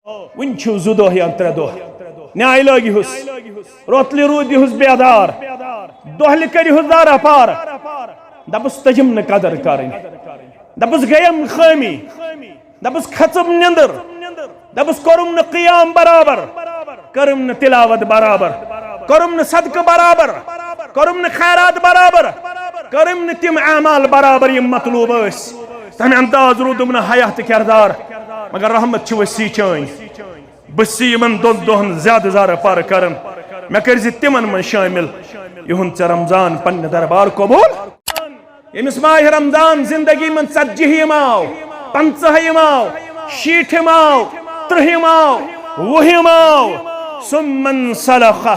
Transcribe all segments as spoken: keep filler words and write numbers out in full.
وُنہِ چھِو زٕ دۄہ یا ترٛےٚ دۄہ۔ نیٛاے لٲگِہُس، روتلہِ روٗدِہُس بیدار، دۄہلہِ کٔرِہُس دارا پار۔ دَپُس تٔجِم نہٕ قدر کَرٕنۍ۔ دَپُس گٔیم خٲمی۔ دَپُس کھٔژٕم نِندٕر۔ دَپُس کوٚرُم نہٕ قیام برابر، کٔرٕم نہٕ تلاوت برابر، کوٚرُم نہٕ صدقہٕ برابر، کوٚرُم نہٕ خیرات برابر، کٔرٕم نہٕ تِم اعمال برابر یِم مطلوب ٲسۍ۔ تَمہِ انداز روٗدُم نہٕ حیا تہٕ کردار، مگر رحمت چھِ وسیع چٲنۍ۔ بہٕ چھُس یِمن دۄن دۄہن زیادٕ زارٕ پارٕ کران، مےٚ کٔرۍ زِ تِمن منٛز شٲمِل۔ یِہُنٛد ژےٚ رمضان پننہِ دربار قبول۔ ییٚمِس ماہِ رمضان زندگی منٛز ژتجی یِم آو، پنٛژاہ یِم آو، شیٖٹھ یِم آو، ترٕٛہ یِم آو، وُہ یِم آو، ثم انسلخ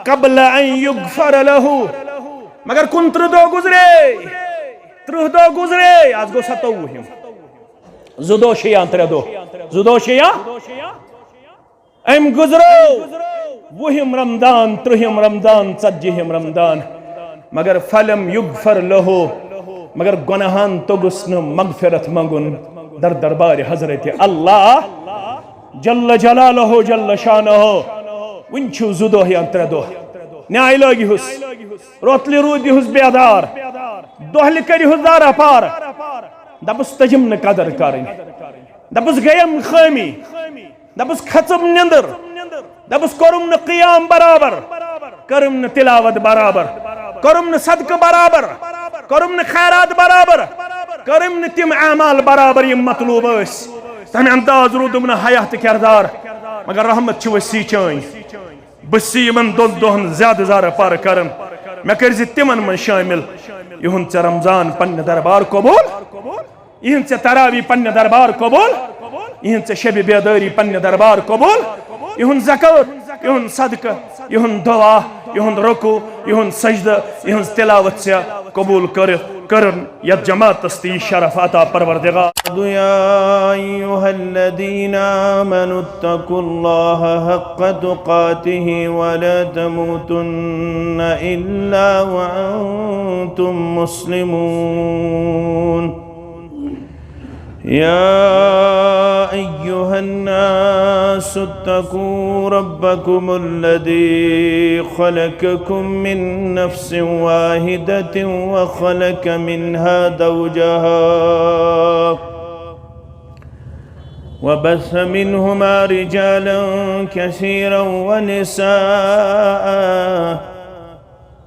قبل ان یغفر له۔ مگر کُنترٕٛہ دۄہ گُزرے، ترٕٛہ دۄہ گُزرے، از گوٚو ستووُہِم۔ زٕ دۄہ چھِ یا ترٛےٚ دۄہ، زٕ دۄہ چھِ یا۔ أمۍ گُزرو وُہِم رمضان، ترٛہِم رمضان، ژتجیٖہِم رمضان، مگر فلم یغفر لہو، مگر گۄناہن توٚگُس نہٕ مغفرت منٛگُن در دربارِ حضرت اللہ جل جلالہ جل شانہ۔ وُنہِ چھِو زٕ دۄہ یا ترٛےٚ دۄہ، نیٛاے لٲگِہُس، روتلہِ روٗدِہُس بیدار، دۄہلہِ کٔرِہُس دارا پار۔ دَپُس تٔجِم نہٕ قدر کَرٕنۍ، دَپُس گٔیم خٲمی۔ دَپُس کھٔژٕم نِندٕر۔ دَپُس کوٚرُم نہٕ قیام برابر، کٔرٕم نہٕ تلاوت برابر، کوٚرُم نہٕ صدقہٕ برابر، کوٚرُم نہٕ خیرات برابر، کٔرٕم نہٕ تِم اعمال برابر یِم مطلوب ٲسۍ۔ تَمہِ انداز روٗدُم نہٕ حیا تہٕ کردار، مگر رحمت چھِ وسیع چٲنۍ۔ بہٕ چھُس یِمن دۄن دۄہن زیادٕ زارٕ پارٕ کران، مےٚ کٔرۍ زِ تِمن منٛز شٲمِل۔ یِہُنٛد ژےٚ رمضان پننہِ دربار قبول۔ یِہِنٛد ژےٚ تراوی پننہِ دربار قبول، یِہِنٛد ژےٚ شبِ بیدٲری پننہِ دربار قبول، یِہُنٛد زکوٰۃ، یِہُنٛد صدقہٕ، یِہُنٛد دعا، یِہُنٛد رکوع، یِہُنٛد سجدٕ، یِہٕنٛز تلاوت ژےٚ قبول کٔرِتھ کٔرٕن یتھ جماعتس تہِ یہِ شرف عطا پروردگار۔ يا أيها الذين آمنوا اتقوا الله حق تقاته ولا تموتن إلا وأنتم مسلمون۔ يا أيها الناس اتقوا ربكم الذي خلقكم من نفس واحدة وخلق منها زوجها وبث منهما رجالا كثيرا ونساء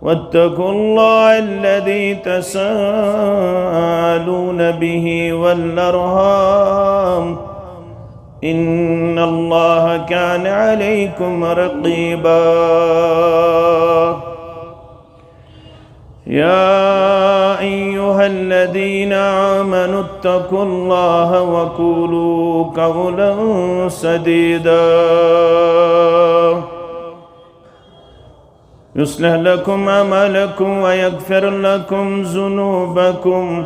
واتقوا الله الذي تساءلون به والأرحام إن الله كان عليكم رقيبا۔ يا أيها الذين آمنوا اتقوا الله وقولوا قولا سديدا يصلح لكم أعمالكم ويغفر لكم ذنوبكم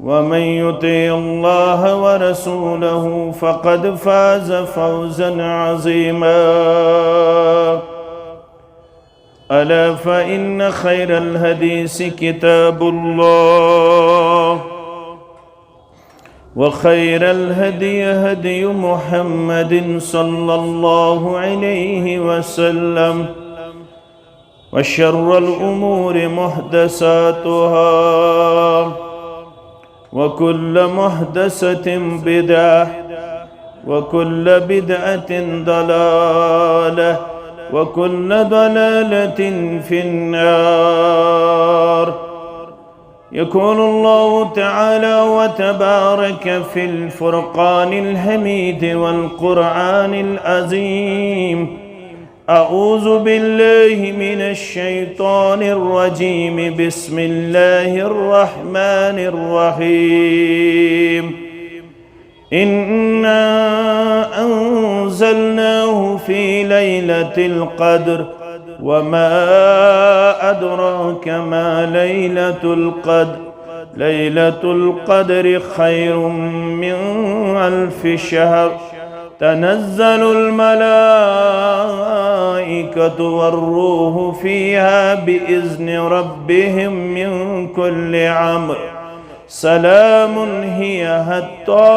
ومن يطع الله ورسوله فقد فاز فوزا عظيما۔ ألا فإن خير الحديث كتاب الله وخير الهدي هدي محمد صلى الله عليه وسلم وشر الأمور محدثاتها وكل محدثة بدعة وكل بدعة ضلالة وكل ضلالة في النار۔ يقول الله تعالى وتبارك في الفرقان الحميد والقرآن العظيم: أعوذ بالله من الشيطان الرجيم، بسم الله الرحمن الرحيم. إنا أنزلناه في ليلة القدر، وما أدراك ما ليلة القدر، ليلة القدر خير من ألف شهر، تنزل الملائكة والروح فيها بإذن ربهم من كل أمر، سلام هي حتى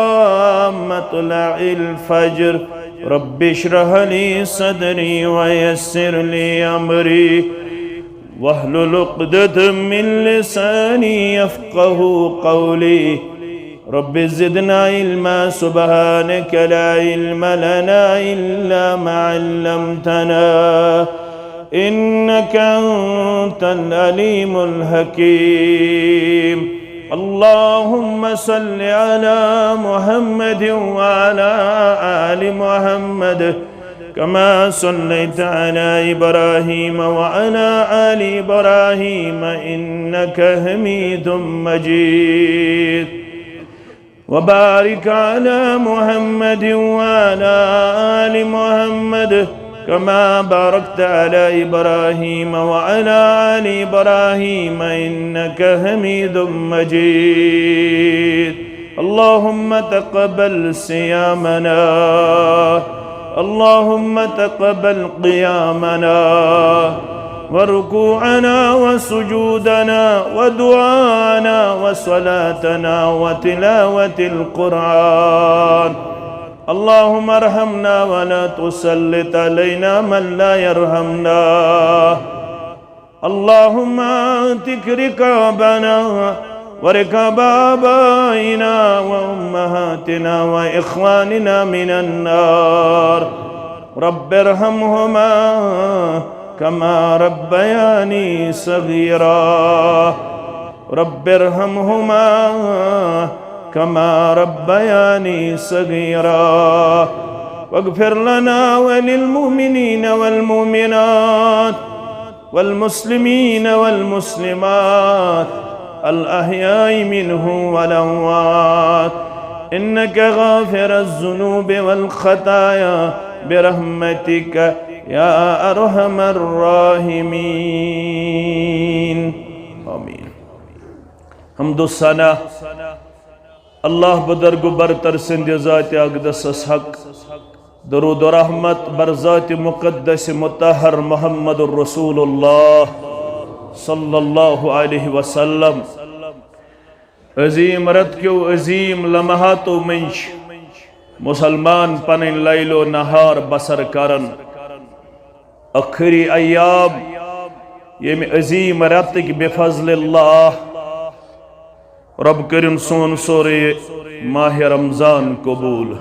مطلع الفجر، رب اشرح لي صدري ويسر لي أمري واحلل عقدة من لساني يفقه قولي. رب زدنا علما، سبحانك لا علم لنا إلا ما علمتنا، إنك أنت العليم الحكيم. اللهم صل على محمد وعلى آل محمد كما صليت على إبراهيم وعلى آل إبراهيم إنك حميد مجيد. وبارك على محمد وعلى آل محمد كما باركت على إبراهيم وعلى آل إبراهيم إنك حميد مجيد. اللهم تقبل صيامنا، اللهم تقبل قيامنا وركوعنا وسجودنا ودعاءنا وصلاتنا وتلاوة القرآن. اللهم ارحمنا ولا تسلط علينا من لا يرحمنا. اللهم اعتق رقابنا ورقاب آبائنا وأمهاتنا وإخواننا من النار. رب ارحمهما كما ربياني صغيرا. رب ارحمهما كما ربياني صغيرا. واغفر لنا وللمؤمنين والمؤمنات والمسلمين والمسلمات الأحياء منهم والأموات إنك غافر الذنوب والخطايا برحمتك يا أرحم الراحمين. آمين. حمد و ثنا اللہ بزرگ و برتر سند ذات اقدسس حق، درود و رحمت بر ذات مقدس مطہر محمد رسول اللہ صلی اللہ علیہ وسلم۔ عظیم رت کیو عظیم لمحاتو منچ مسلمان پنن لیل و نہار بسر کرن۔ ٲخری ایام ییٚمہِ عظیم رتٕکۍ بفضل اللہ۔ رب کٔرِن سون سورُے ماہِ رمضان قبول۔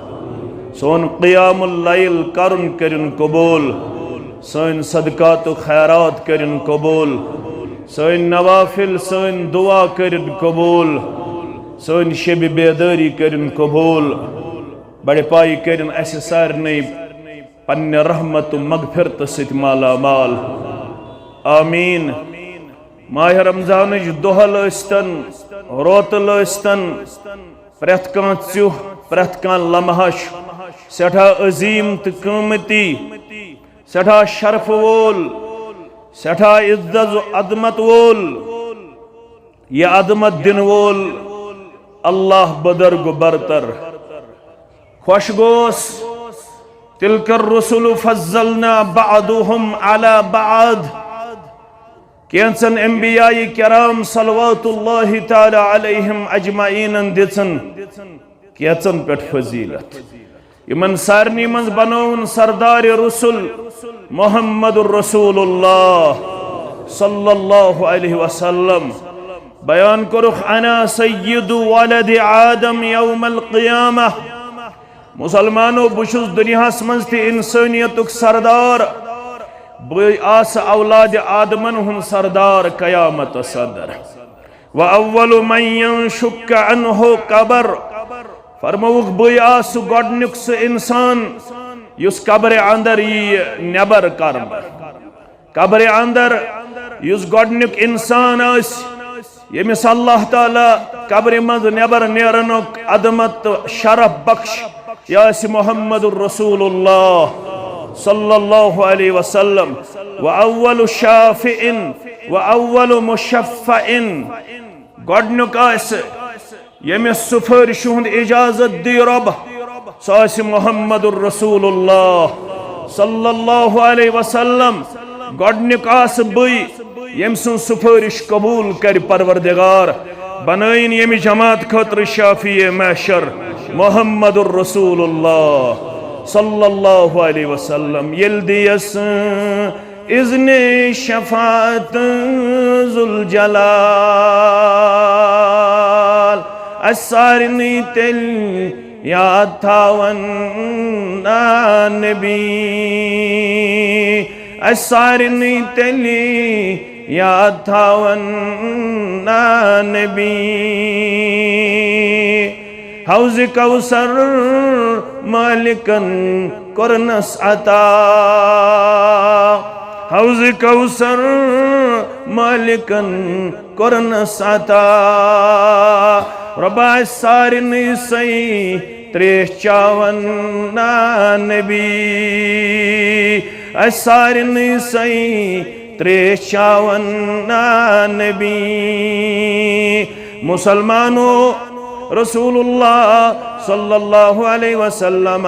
سون قیام اللیل کرُن کٔرِن قبول۔ سٲنۍ صدقات و خیرات کٔرِن قبول۔ سٲنۍ نوافل، سٲنۍ دعا کٔرِن قبول۔ سٲنۍ شبِ بیدٲری کٔرِن قبول۔ بڑِ پایہِ کٔرِن اسہِ سارنٕے پننہِ رحمت و مغفرت سۭتۍ مالا مال۔ آمین۔ ماہِ رمضانٕچ دۄہل ٲسۍتن، روتل ٲسۍتن، پرٛٮ۪تھ کانٛہہ ژیُہ، پرٛٮ۪تھ کانٛہہ لمحہ چھُ سٮ۪ٹھاہ عظیٖم تہٕ قۭمتی، سٮ۪ٹھاہ شرفہٕ وول، سٮ۪ٹھاہ عزت و عظمت وول۔ یہ عظمت دن وول اللہ بزرگ برتر۔ خوش گوس، تلک الرسل فضلنا بعضهم على بعض۔ کینژن انبیاء کرام صلوات اللہ تعالی علیہم اجمعینن دِژن کینژن پٮ۪ٹھ فضیلت۔ یِمن سارنٕے منٛز بنووُن سردار رسل محمد رسول اللہ صلی اللہ علیہ وسلم۔ بیان کوٚرُکھ، "انا سید ولد آدم یوم القیامہ۔" مسلمانو، بہٕ چھُس دُنیاہَس منٛز تہِ انسٲنیتُک سردار۔ بہٕ آسہٕ اولاد آدمن ہُنٛد سردار قیامتس اندر۔ وَأَوَّلُ مَنْ يَنْشُقُّ عَنْهُ قَبْرٌ۔ فرمووُکھ، بٕے آسہٕ گۄڈٕنیُک سُہ اِنسان یُس قبرِ اندر ییہِ نٮ۪بر کرنہٕ۔ قبرِ اندر یُس گۄڈٕنیُک اِنسان آسہِ، ییٚمِس اللہ تعالیٰ قبرِ منٛز نٮ۪بر نیرنُک عظمت تہٕ شرف بخش، یہِ آسہِ محمد رسول اللہ صلی اللہ علیہ وسلم۔ وَأَوَّلُ شَافِعٍ وَأَوَّلُ مُشَفَّعٍ۔ گۄڈٕنیُک آسہِ ییٚمِس سُفٲرِشہِ ہُنٛد اِجازت دی رۄب، سُہ آسہِ محمد رسول اللہ صلی اللہ علیہ وسلم۔ گۄڈٕنیُک آسہٕ بٕے ییٚمۍ سٕنٛز سُفٲرِش قبوٗل کرِ پروردگار۔ بنٲیِن ییٚمہِ جماعت خٲطرٕ شافیع محشر محمد رسول اللہ۔ صلی اللہ علیہ وسلم ییٚلہِ دِیَس اذن شفاعت ذوالجلال، اَسہِ سارنٕے تیٚلہِ یاد تھاوَن نا نبی، اَسہِ سارنٕے تیٚلہِ یاد تھاوَن نا نبی۔ حوض کوثر مالکن کوٚرنس عطا، حوض کوثر مالکن کوٚرنس عطا۔ رۄبا، اَسہِ سارنٕے سٕے ترٛیش چاوَن نا نبی، اَسہِ سارنٕے سٕے ترٛیش چاوَن نا نبی۔ مسلمانو، رسول اللہ صلی اللہ علیہ وسلم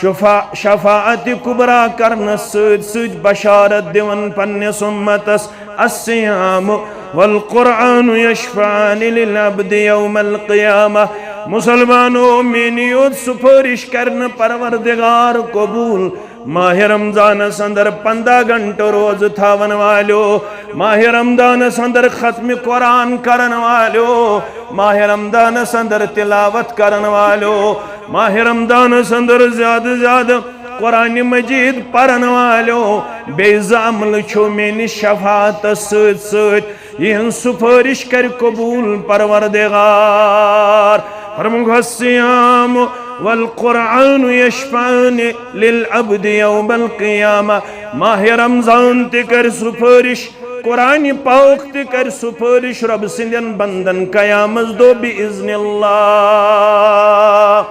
شفا-، شفاعت کبریٰ کرنس سۭتۍ سۭتۍ بشارت دِوان پننِس امتس، الصیام والقرآن یشفعان للعبد یوم القیامہ۔ مسلمانو، میٛٲنی یوت سفٲرِش کرنہٕ پروردگار قبول۔ ماہِ رمضانس اندر پندہ گھنٹہٕ روزٕ تھاون والیو، ماہِ رمضانس اندر ختم قرآن کرن والیو، ماہِ رمضانس اندر تلاوت کرن والیو، ماہِ رمضانس اندر زیادٕ زیادٕ قرآن مجید پرن والیو، بیٚیہِ زٕ عملہٕ چھِو میٛٲنِس شفاعتس سۭتۍ سۭتۍ، یِہٕنٛز سفٲرِش کرِ قبول پروردگار۔ فرمووُکھ، الصیام والقرآن یشفعان للعبد یوم القیامہ۔ ماہِ رمضان تہِ کرِ سفٲرِش، قرآن پاک تہِ کرِ سفٲرِش رۄب سٕنٛدٮ۪ن بندن قیامس دۄہ بِاذن اللہ۔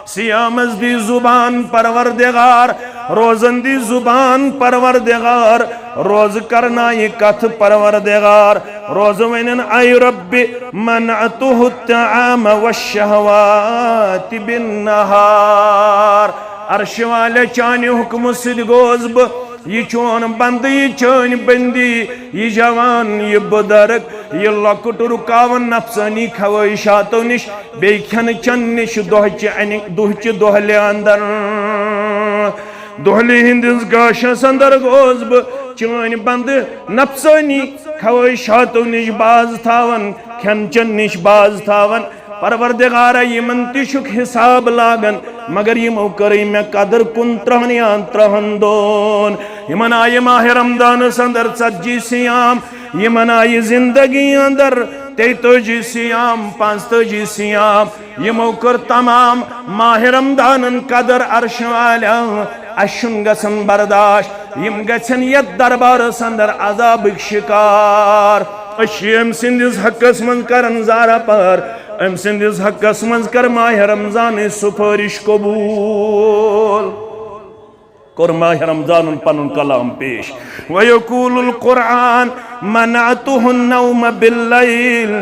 صیامس دی زبان پروردگار، روزن دی زبان پروردگار، روزٕ کرنایہِ کتھ پروردگار، روزٕ ونن، اے رب، منعته الطعام والشهوات بالنهار۔ عرش والے، چانہِ حکمہٕ سۭتۍ گوس بہٕ، یہِ چون بندٕ، یہِ چٲنۍ بندی، یہِ جوان، یہِ بُزرگ، یہِ لۄکُٹ رُکاوان نفسٲنی خواہشاتو نِش، بیٚیہِ کھٮ۪نہٕ چٮ۪نہٕ نِش دۄہچہِ انہِ، دۄہچہِ دۄہلہِ اندر۔ دۄہلہِ ہٕنٛدِس گاشس اندر گوس بہٕ چٲنۍ بندٕ نفسٲنی خواہشاتو نِش باز تھاوان، کھٮ۪ن چٮ۪ن نِش باز تھاوان۔ پروردگارا، یِمن تہِ چھُکھ حساب لاگان، مگر یِمو کٔرٕے مےٚ قدر کُنترٕہن یا ترٕہن دۄہن۔ یِمن آیہِ ماہِ رمضانس اندر ژتجی صیام، یِمن آیہِ زندگی اندر تیتٲجی صیام، پانٛژتٲجی صیام۔ یِمو کٔر تمام ماہِ رمضانن قدر عرش والیا۔ اسہِ چھُنہٕ گژھان برداشت، یِم گژھن یتھ دربارس اندر عذابٕکۍ شکار۔ أسۍ چھِ أمۍ سٕنٛدِس حقس منٛز کران زارہ پار، أمۍ سٕنٛدِس حقس منٛز کر ماہِ رمضانٕچ سفٲرِش قبول۔ کوٚر ماہِ رمضانن پنُن کلام پیش۔ ویقول القرآن، منعته النوم باللیل۔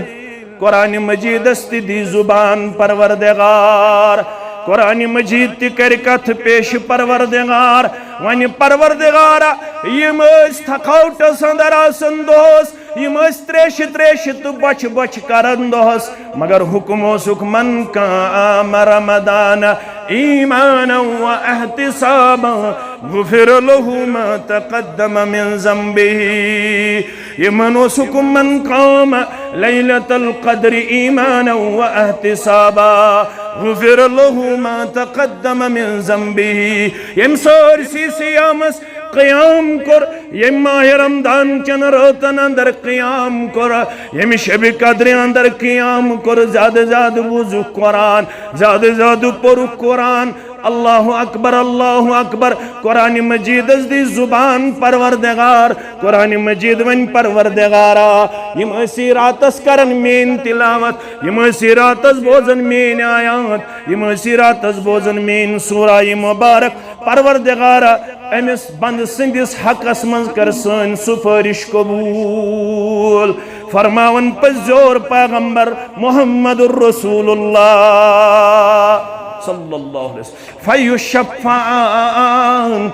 قرآن مجیدس تہِ دی زبان پروردگار۔ قرآن مجید تہِ کرِ کتھ پیش پروردگار۔ ونہِ پروردگارا، یِم ٲسۍ تھکاوٹس اندر آسان دۄہس، یِم ٲسۍ تریشہِ تریشہِ تہٕ بۄچھِ بۄچھِ کران دۄہس، مگر حکم اوسُکھ، من قام رمضان ایمانا و احتسابا غفر له ما تقدم من ذنبه۔ یِمن اوس حکم، من قام لیلۃ القدر ایمانا و احتسابا غفر له ما تقدم من ذنبه۔ ییٚمۍ سٲرسٕے صیامس قیام کوٚر، ییٚمۍ ماہِ رمضان چٮ۪ن رٲژن اندر قیام کوٚر، ییٚمہِ شبِ قدرِ اندر قیام کوٚر، زیادٕ زیادٕ بوٗزُکھ قرآن، زیادٕ زیادٕ پوٚرُکھ قرآن۔ اللہ اکبر، اللہ اکبر۔ قرآن مجیدس دی زبان پروردگار، قرآن مجید ونہِ پروردگارا، یِم ٲسی راتس کران میٲنۍ تلاوت، یِم ٲسی راتس بوزان میٲنۍ آیات، یِم ٲسی راتس بوزان میٲنۍ سورہ مبارک۔ پروردگارا، أمِس بندٕ سٕنٛدِس حقس منٛز کر سٲنۍ سفٲرِش قبول۔ فرماوان پٔزیور پیغمبر محمد رسول اللہ صلی اللہ علیہ وسلم، فیشفعان،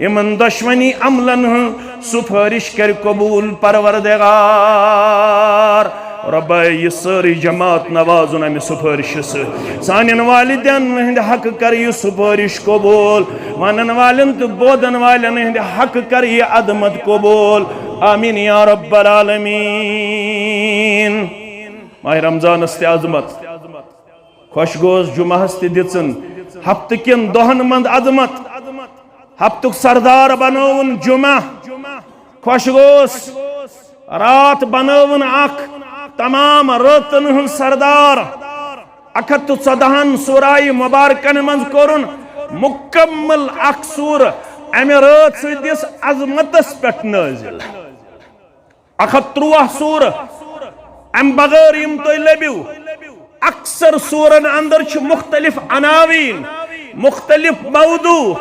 یِمن دۄشونی عملن ہٕنٛز سفٲرِش کرِ قبول پروردگار۔ رۄبا، یہِ سٲرٕے جماعت نوازُن امہِ سُفٲرِشہِ سۭتۍ۔ سانٮ۪ن والدین ہٕنٛدِ حقہٕ کر یہِ سُفٲرِش قبوٗل۔ ونن والٮ۪ن تہٕ بوزن والٮ۪ن ہٕنٛدِ حقہٕ کر یہِ عظمت قبوٗل۔ آمین یا رب العالمین۔ ماہِ رمضانس تہِ عظمت، خۄش گوس جمعہس تہِ دِژٕن، ہفتہٕ کٮ۪ن دۄہن منٛز عظمت۔ ہفتُک سردار بنووُن جمعہ، خۄش گوس۔ راتھ بنٲوٕن اکھ، تمام رٲژن ہٕنٛز سردار۔ اکھ ہتھ تہٕ ژۄدہن سورہ مبارکن منٛز کوٚرُن مکمل اکھ سورہ۔ امہِ رٲژ سۭتۍ دِس عظمتس پٮ۪ٹھ نٲزِل۔ اکھ ہتھ ترٛواہ سورہ۔ امہِ بغٲر یِم تُہۍ لٔبِو، اکثر سورن اندر چھِ مختلف عناوین، مختلف موضوع،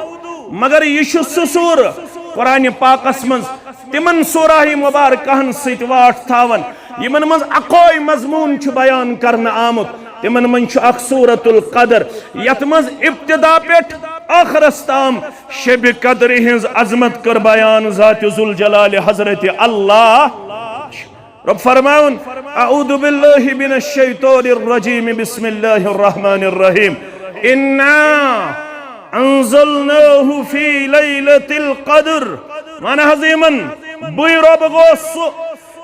مگر یہِ چھُ سُہ سورہ قرآن پاکس منٛز تِمن سورہ مبارکہن سۭتۍ واٹھ تھاوان، یِمن منٛز اکوے مضمون چھُ بیان کرنہٕ آمُت۔ تِمن منٛز چھُ اکھ سورۃ القدر، یتھ منٛز ابتدا پٮ۪ٹھ ٲخرس تام شب قدر ہٕنٛز عظمت کٔر بیان ذات ذوالجلال حضرت اللہ۔ رب فرماوُن، اعوذ باللہ من الشیطان الرجیم، بسم اللہ الرحمن الرحیم۔ انا انزلناہ فی لیلۃ القدر۔ ون حظ یِمن، بٕے رب گوس سُہ،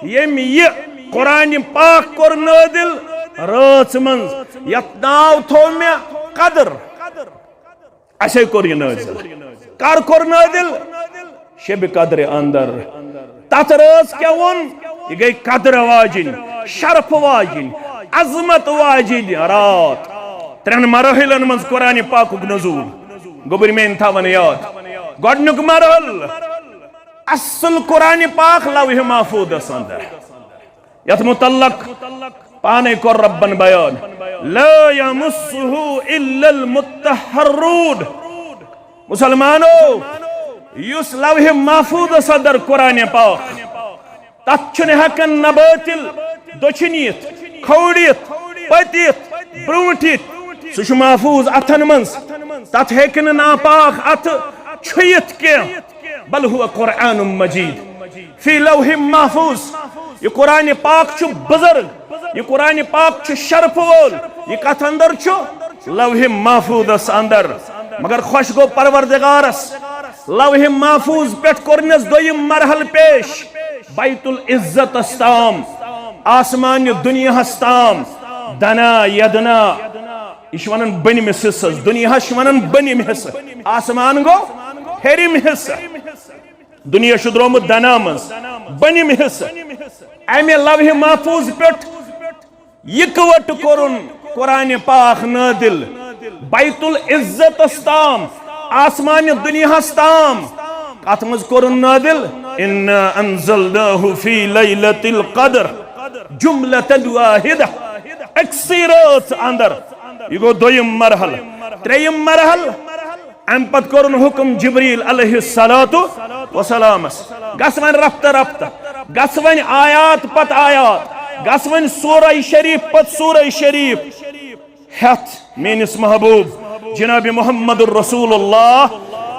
ییٚمۍ یہِ قرآن پاک کوٚر نٲزِل رٲژ منٛز، یتھ ناو تھوٚو مےٚ قدر۔ اسے کوٚر یہِ نٲزِل۔ کر کوٚر نٲزِل؟ شب قدر اندر۔ تتھ رٲژ کیٛاہ ووٚن؟ یہِ گٔے قدر واجِنۍ، شرف واجِنۍ، عظمت واجِنۍ راتھ۔ ترٛٮ۪ن مرحلن منٛز قرآن پاکُک نزول۔ گوٚبرۍ میٲنۍ تھاون یاد۔ گۄڈٕنیُک مرحل، اصل قرآن پاک لوح محفوظس اندر۔ یتھ متعلق پانے کوٚر ربن بیان، لا یمسہ الا المطہرون۔ مسلمانو، یُس لوح محفوظس اندر قرآن پاک، تتھ چھُنہٕ ہٮ۪کان نہ بٲطل دٔچھِنۍ یِتھ، کھووُر یِتھ، پٔتۍ یِتھ، برونٛٹھ یِتھ۔ سُہ چھُ محفوظ اتھن منٛز۔ تتھ ہیٚکہِ نہٕ ناپاک اتھٕ چھُیِتھ کینٛہہ۔ بل هو قرآن مجید فی لوح محفوظ۔ یہِ قرآن پاک چھُ بزرگ، یہِ قرآن پاک چھُ شرف وول۔ یہِ کتھ اندر چھُ؟ لوح محفوظس اندر۔ مگر خۄش گوٚو پروردگارس، لوح محفوظ پٮ۪ٹھ کوٚرنس دوٚیِم مرحلہٕ پیش، بیت العزتس تام، آسمانہِ دُنیاہس تام، دنا یدنا۔ یہِ چھِ ونان بٔنمِس حصس، دُنیاہس چھِ ونان بٔنِم حصہٕ، آسمان گوٚو ہیٚرِم حصہٕ۔ دُنیا چھُ درٛامُت دنا منٛز، بٔنِم حصہٕ۔ امہِ لوح محفوظ پٮ۪ٹھ یکوٹہٕ کوٚرُن قرآن پاک نٲزِل بیت العزتس تام، آسمانہِ دُنیاہس تام۔ کتھ منٛز کوٚرُن نٲزِل؟ انا انزلناہ فی لیلۃ القدر جملۃ واحدہ۔ أکسٕے رٲژ اندر۔ یہِ گوٚو دوٚیِم مرحلہٕ۔ ترٛیٚیِم مرحلہٕ، امہِ پتہٕ کوٚرُن حکم جبریل علیہ الصلوۃ والسلامس، گژھ وۄنۍ رفتہ رفتہ، گژھ وۄنۍ آیات پتہٕ آیات، گژھ وۄنۍ سورہ شریف پتہٕ سورہ شریف ہٮ۪تھ میٲنِس محبوب جناب محمد رسول اللہ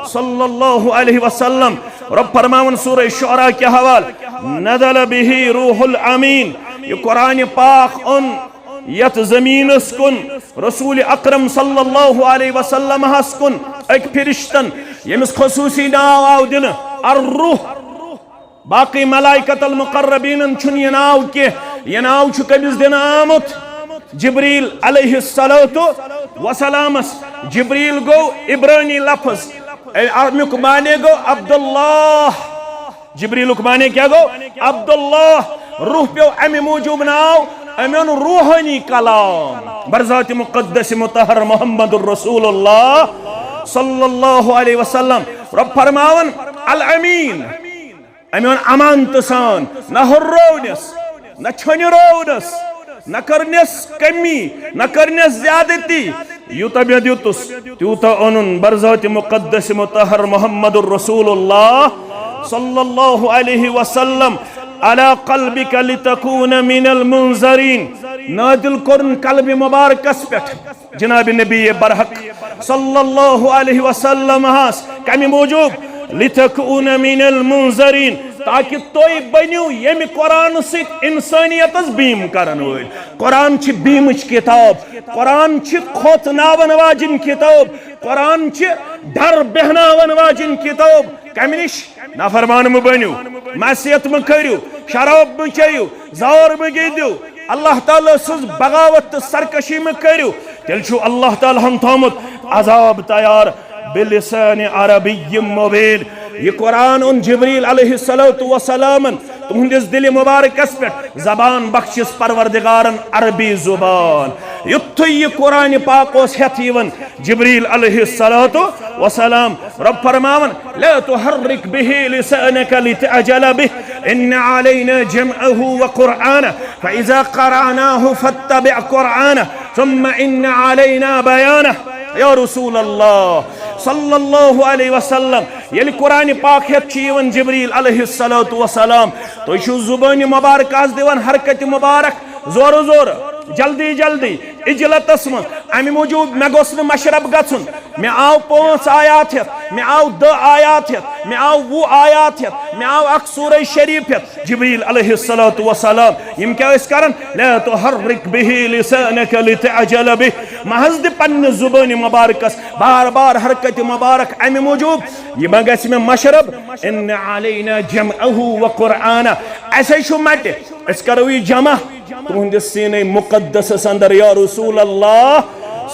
صلی اللہ علیہ وسلم۔ رب فرماوان سورہ شعراء کہِ حوالہٕ، نزل بہ روح الامین، یہِ قرآن پاک اوٚن یتھ زمینس کُن رسول اکرم صلی اللہ علیہ وسلم ہس کُن أکۍ فرشتن، ییٚمِس خصوصی ناو آو دِنہٕ الروح۔ باقی ملائکۃ المقربینن چھُنہٕ یہِ ناو کینٛہہ، یہِ ناو چھُ کٔمِس دِنہٕ آمُت؟ جبریل علیہ الصلوۃ والسلامس۔ جبریل گوٚو عبرانی لفظ، اے، امیُک معنی گوٚو عبداللہ۔ جبریلُک معنی کیٛاہ گوٚو؟ عبداللہ۔ روح پیوٚو اَمہِ موٗجوٗب ناو، أمۍ اوٚن روحٲنی کلام بر ذات مقدس مطہر محمد رسول اللہ صلی اللہ علیہ وسلم۔ رب فرماوان الامین، أمۍ اوٚن امانتہٕ سان، نہ ہُررٲونس، نہ ژھۄنرٲونس، نہ کٔرنس کمی، نہ کٔرنس زیادتی۔ یوٗتاہ مےٚ دیُتُس، تیوٗتاہ اوٚنُن بر ذات مقدس مطہر محمد رسول اللہ صلی اللہ علیہ وسلم علی قلبک لتکون من المنذرین۔ نازل کوٚرُن قلبِ مبارکس پٮ۪ٹھ جناب نبی برحق صلی اللہ علیہ وسلم ہس۔ کمہِ موٗجوٗب؟ لتکون من المنذرین، تاکہ تُہۍ بٔنِو ییٚمہِ قرآن سۭتۍ انسانیتس بیٖم کرن وٲلۍ۔ قرآن چھِ بیٖمٕچ کتاب، قرآن چھِ کھوژناون واجِنۍ کتاب، قرآن چھِ ڈر بیہناون واجِنۍ کتاب۔ کمہِ نِش؟ نافرمان مہٕ بٔنِو، معصیت مہٕ کٔرِو، شراب مہٕ چیٚیِو، زار مہٕ گِنٛدِو، اللہ تعالیٰ سٕنٛز بغاوت تہٕ سرکشی مہٕ کٔرِو، تیٚلہِ چھُ اللہ تعالیٰ ہن تھوٚومُت عذاب تیار۔ بلسان عربی مبین۔ یہِ قرآن اوٚن جبریل علیہ الصلوۃ والسلامن تُہنٛدِس دِلہِ مبارکس پٮ۪ٹھ، زبان بخشس پروردگارن عربی زبان۔ یُتھُے یہِ قرآن پاک اوس ہٮ۪تھ یِوان جبریل علیہ الصلوۃ والسلام، رب فرماوان، لا تحرک به لسانک لتعجل به، ان علینا جمعه وقرآنه، فاذا قرأناه فاتبع قرآنه، ثم ان علینا بیانه۔ یا رسول اللہ صلی اللہ علیہ وسلم، ییٚلہِ قرآن پاک ہٮ۪تھ چھُ یِوان جبریل علیہ الصلوۃ والسلام، تُہۍ چھِو زبٲنہِ مبارکس دِوان حرکت مبارک، زورٕ زورٕ، جلدی جلدی، عجلتس منٛز۔ امہِ موٗجوٗب مےٚ گوٚژھ نہٕ مشرب گژھُن۔ مےٚ آو پانٛژھ آیات ہٮ۪تھ، مےٚ آو دَہ آیات ہٮ۪تھ، مےٚ آو وُہ آیات ہٮ۪تھ، مےٚ آو اکھ سورہ شریف ہٮ۪تھ۔ جبریل علیہ الصلوۃ والسلام، یِم کیٛاہ ٲسۍ کران؟ لا تحرک به لسانک لتعجل به۔ محض دِ پننہِ زبٲنہِ مبارکس بار بار حرکت مبارک، امہِ موٗجوٗب یہِ ما گژھِ مےٚ مشرب۔ ان علینا جمعه وقرآنه۔ اسے چھُ مٹہِ، أسۍ کرو یہِ جمع تُہنٛدِس سیٖنَے مُقدسَس اندر، یا رسول اللہ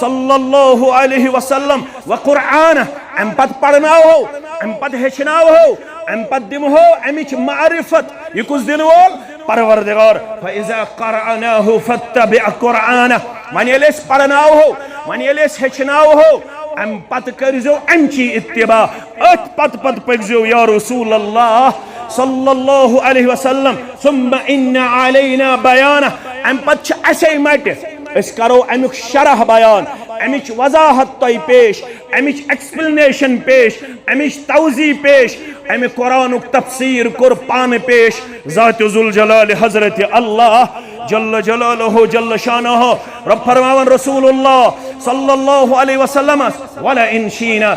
صلی اللہ علیہ وسلم، و قرآن، امہِ پتہٕ پرناوہو، امہِ پتہٕ ہیٚچھناوہو، امہِ پتہٕ دِمہو امِچ معرفت۔ یہِ کُس دِنہٕ وول؟ پروردگار۔ فاذا قرأناه فاتبع قرآنه۔ وۄنۍ ییٚلہِ أسۍ پرناوہو، وۄنۍ ییٚلہِ أسۍ ہیٚچھناوہو، امہِ پتہٕ کٔرزیو امچی اتباع۔ أتھۍ پتہٕ پتہٕ پٔکزیو یا رسول اللہ صلی اللہ علیہ وسلم۔ ثم ان علینا بیانہ۔ امہِ پتہٕ چھِ اسے مٹہِ، أسۍ کرو امیُک شرح بیان، امِچ وضاحت تۄہہِ پیش، امِچ ایکسپلینیشن پیش، امِچ توضیح پیش، امہِ قرآنُک تفسیر کوٚر پانہٕ پیش ذات ذوالجلال حضرت اللہ جل جلالہ جل شانہ۔ رب فرماوان رسول اللہ صلی اللہ علیہ وسلمس، ولئن شئنا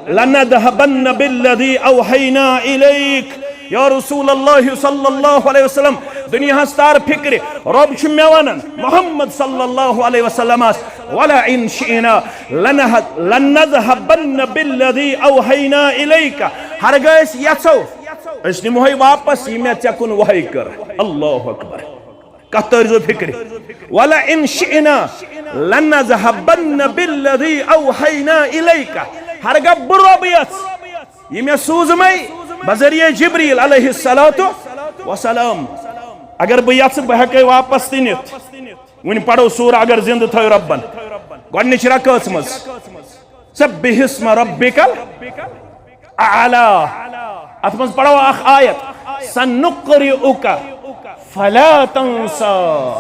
لنذهبن بالذي أوحينا إليك۔ یا رسول اللہ صلی اللہ علیہ وسلم، دنیاہس تار فکرِ، رب چھُ مےٚ ونان محمد صلی اللہ علیہ وسلمس، ولئن شئنا لنه-، لنذهبن بالذي أوحينا إليك۔ ہرگاہ أسۍ یژھو، أسۍ نِمہوے واپس یہِ مےٚ ژےٚ کُن وحی کٔر۔ اللہ اکبر۔ کتھ تٲرزیو فکرِ۔ ولئن شئنا لنذهبن بالذي أوحينا إليك۔ ہرگاہ بہٕ رۄب یژھ، یہِ مےٚ سوٗزمَے بذریعہ جبریل علیہ الصلوۃ والسلام۔ اگر بہٕ یژھٕ، بہٕ ہٮ۪کَے واپس تہِ نِتھ۔ وۄنۍ پرو سورہ اگر زندٕ تھٲو رۄبن۔ گۄڈٕنِچ رکٲژ منٛز، سبح اسم ربک الاعلی۔ اتھ منٛز پرو اکھ آیت، سنقرئک فلا تنسی۔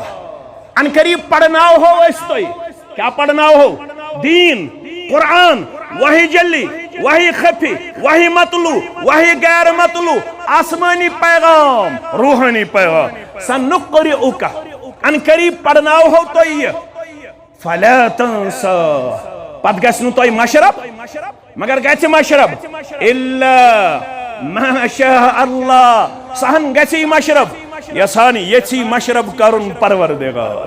ان قریب پرناوہو أسۍ تۄہہِ۔ کیٛاہ پرناوہو؟ دین، قرآن، وحی جلی، وحی خفی، وحی مطلوع، وحی غیر مطلوع، آسمانی پیغام، روحانی پیغام۔ سنقرئک، ان قریب پرناوہو تۄہہِ یہِ۔ فلا تنسی، پتہٕ گژھِ نہٕ تۄہہِ مشرب، مگر گژھِ مشرب الا ما شاء اللہ، سُہ ہن گژھِ مشرب، یژھان یژھی مشرب کرُن پروردگار۔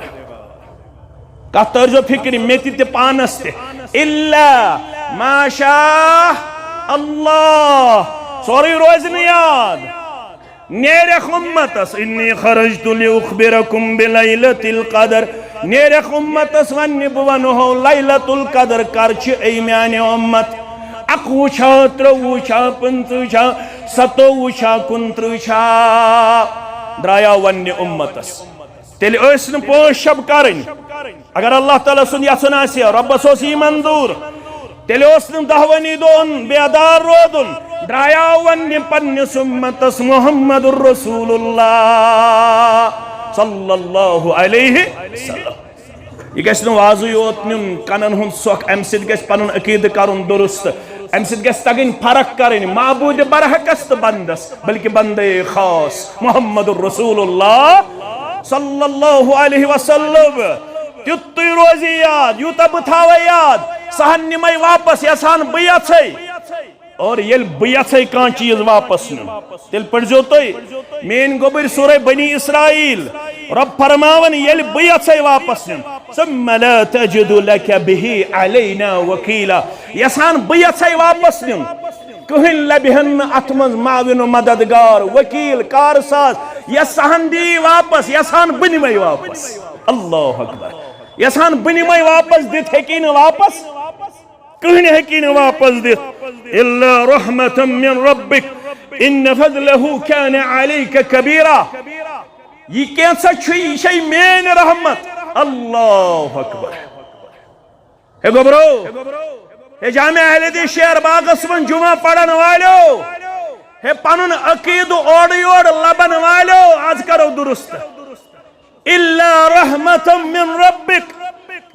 کتھ تٲرزیو فکرِ، مےٚ تہِ تہِ پانس تہِ۔ الا ما شاء اللہ، سورُے روزِ نہٕ یاد۔ نیرکھ امتس، انی خرجت لاخبرکم بلیلۃ القدر۔ نیرکھ امتس وننہِ، بہٕ ونہو لیلۃ القدر کر چھِ، اے میانہِ امت۔ اکوُہ چھا، ترٛوُہ چھا، پٕنٛژٕہ چھا، ستوُہ چھا، کُنترٕہ چھا؟ درٛایاو وننہِ امتس۔ تیٚلہِ ٲسۍ نہٕ پانٛژھ شب کرٕنۍ۔ اگر اللہ تعالیٰ سُنٛد یژھُن آسہِ ہا، رۄبس اوس یی منظوٗر، تیٚلہِ اوس نہٕ دہوٲنی دۄہن بیدار روزُن۔ درٛایاو وننہِ پننِس امتس محمد رسول اللہ صلی اللہ علیہ وسلم۔ یہِ گژھِ نہٕ وازٕے یوت نیُن، کنن ہُنٛد سۄکھ، امہِ سۭتۍ گژھِ پنُن عقیدٕ کرُن درست۔ امہِ سۭتۍ گژھِ تگٕنۍ فرق کرٕنۍ معبود برحقس تہٕ بندس، بلکہ بندے خاص محمد رسول اللہ صلی اللہ علیہ وسلم۔ تیُتُے روزِ یاد، یوٗتاہ بہٕ تھاوے یاد، سُہ ہن نِمے واپس، یژھان بہٕ یژھے۔ اور ییٚلہِ بہٕ یژھے کانٛہہ چیٖز واپس نیُن، تیٚلہِ پٔرزیو تُہۍ میٲنۍ گوٚبٕرۍ سورہ بنی اسرائیل۔ رب فرماوان، ییٚلہِ بہٕ یژھے واپس نیُن، ثم لا تجد لك به علينا وكيلا۔ یژھان بہٕ یژھے واپس نیُن، کٕہٕنۍ لبہِ ہن نہٕ اتھ منٛز معاون و مددگار، وکیل، کارساز۔ یژھان دی واپس، یژھان بہٕ نِمے واپس۔ اللہ اکبر۔ یژھان بہٕ نِمے واپس، دِتھ ہیٚکی نہٕ واپس۔ کٕہٕنۍ ہیٚکی نہٕ واپس دِتھ۔ الا رحمة من ربك ان فضله كان عليك كبيرا۔ یہِ کینٛژھا چھُ، یہِ چھے میٲنۍ رحمت۔ اللہ اکبر۔ ہے گوٚبرو، ہے جامع اہل حدیث شیر باغس منٛز جمعہ پرن والیو، ہے پنُن عقیدٕ اورٕ یورٕ لبن والیو، از کرو درست۔ الا رحمة من ربك،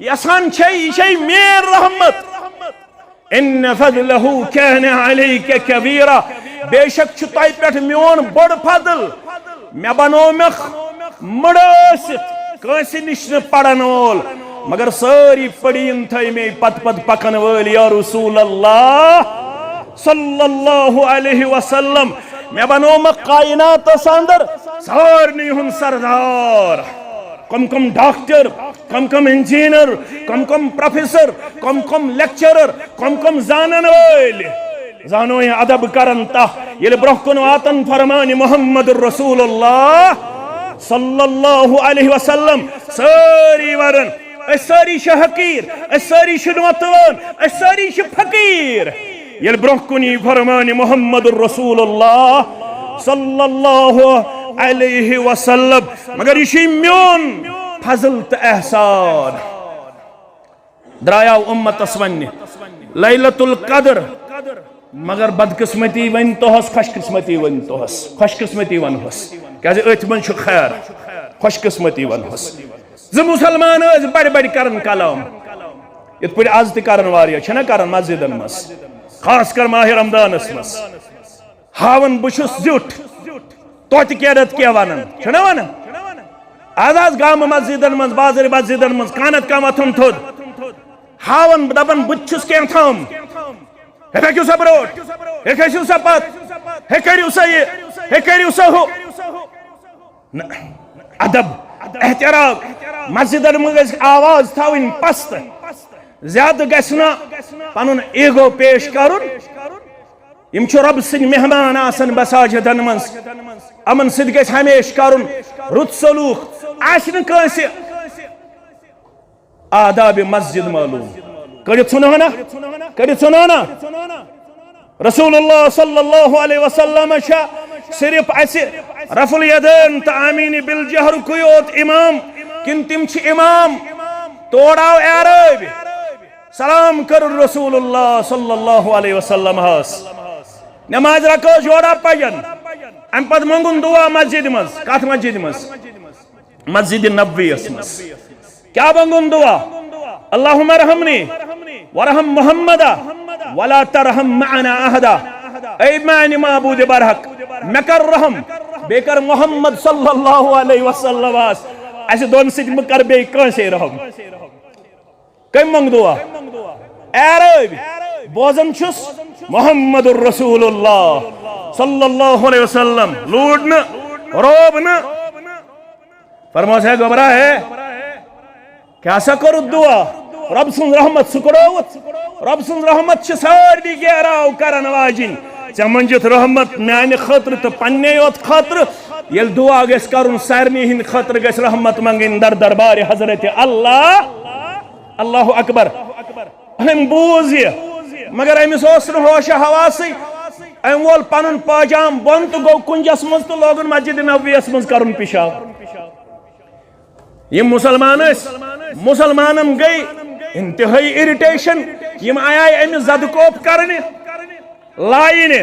یژھان چھے، یہِ چھے میٲنۍ رحمت۔ ان فضله كان عليك كبيرا، بے شک چھُ تۄہہِ پٮ۪ٹھ میون بوٚڑ فضل۔ مےٚ بنوومکھ مٕڑٕ ٲسِتھ، کٲنٛسہِ نِش نہٕ پرن وول، مگر سٲری پٔڑیٖن تھٲے مے پتہٕ پتہٕ پکن وٲلۍ۔ یا رسول اللہ صلی اللہ علیہ وسلم، مےٚ بنوومکھ کائناتس اندر سارنٕے ہُنٛد سردار۔ کم کم ڈاکٹر، کم کم انجینئر، کم کم پروفیسر، کم کم لیکچرر، کم کم زانن وٲلۍ۔ زانو یہِ ادب کرن تہ، ییٚلہِ برونٛہہ کُن واتن فرمان محمد رسول اللہ صلی اللہ علیہ وسلم، سٲری ونن، أسۍ سٲری چھِ حقیٖر، أسۍ سٲری چھِ نوتوان، أسۍ سٲری چھِ فقیٖر۔ ییٚلہِ برونٛہہ کُن یی فرمان محمد رسول اللہ صلی اللہ علیہ وسلم، مگر یہِ چھُے میون فضل تہٕ احسان۔ درٛایاو اُمتس وننہِ لیلۃ القدر، مگر بدقسمتی ونہِ تۄہس، خوش قسمتی ونہِ تۄہس، خوش قسمتی ونہوس، کیازِ أتھۍ منٛز چھُ خیر، خوش قسمتی ونہوس۔ زٕ مسلمان ٲسۍ بڑِ بڑِ کران کلام، یِتھ پٲٹھۍ از تہِ کران واریاہ، چھِنہ کران مسجدن منٛز، خاص کر ماہ رمضانس منٛز۔ ہاوان بہٕ چھُس زیُٹھ، توتہِ کیٛاہ رٮ۪تھ کیٛاہ ونان، چھُنہ ونان؟ از از گامہٕ مسجدن منٛز، بازرِ مسجدن منٛز، کانت کانٛہہ وۄتھان تھوٚد، ہاوان دپان بہٕ تہِ چھُس کینٛہہ تام۔ ہے پٔکِو سا برٛونٛٹھ، ہے کھٔسِو سا پتھ، ہے کٔرِو سا یہِ، ہے کٔرِو سا ہُہ۔ نہ، ادب، احترام، مسجدن منٛز گژھِ آواز تھاوٕنۍ پست، زیادٕ گژھِ نہٕ پنُن ایگو پیش کرُن۔ یِم چھِ رۄب سٕنٛدۍ مہمان آسان مساجدن منٛز، یِمن سۭتۍ گژھِ ہمیشہِ کرُن رُت سلوک۔ آسہِ نہٕ کٲنٛسہِ آداب مسجد معلوم، کٔڑِتھ ژھُنہونا، کٔڑِتھ ژھُنہونا۔ رسول اللہ صلی اللہ علیہ وسلم چھا صرف اسہِ رفع الیدین تہٕ آمین بالجہر کُے یوت امام، کِنہٕ تِم چھِ امام؟ تور آو اعرٲبۍ، سلام کٔر رسول اللہ صلی اللہ علیہ وسلم ہس، نماز رکٲو جوڑا پجن، امہِ پتہٕ مونگُن دعا مسجد منٛز۔ کتھ مسجد منٛز؟ مسجد نبوی یس منٛز۔ کیا بنگن دعا؟ اللہم ارحمنی ورحم محمدا ولا ترحم معنا احدا۔ اے میانہِ معبود برحق، مےٚ کر رحم، بیٚیہِ کر محمد صلی اللہ علیہ وسلم اس، اسہِ دۄن سۭتۍ مہٕ کر بیٚیہِ کٲنٛسے رحم۔ کٔمۍ منٛگ دعا؟ اے رٲوۍ، بوزان چھُس محمد رسول اللہ صلی اللہ علیہ وسلم، لوٗڑ نہٕ، روب نہٕ۔ فرموس ہے گوبرا ہے، کیٛاہ سا کوٚرُتھ دعا؟ رۄب سٕنٛز رحمت سُکڑٲوٕتھ۔ رۄب سٕنٛز رحمت چھِ سارنٕے گیراو کرن واجِنۍ۔ ژےٚ منٛجِتھ رحمت میانہِ خٲطرٕ تہٕ پننے یوت خٲطرٕ۔ ییٚلہِ دعا گژھِ کرُن، سارنٕے ہٕنٛدِ خٲطرٕ گژھِ رحمت منٛگٕنۍ در دربارِ حضرت اللہ۔ اللہ اکبر۔ أمۍ بوٗز یہِ، مگر أمِس اوس نہٕ ہوش حواسٕے۔ أمۍ وول پنُن پٲجام بۄن تہٕ گوٚو کُنجس منٛز تہٕ لوگُن مسجد نبویس منٛز کرُن پِشاب۔ یِم مسلمان ٲسۍ، مسلمانن گٔے انتہٲئی irritation۔ یِم آیہِ أمِس زدٕ کوپ کرنہِ، لاینہِ۔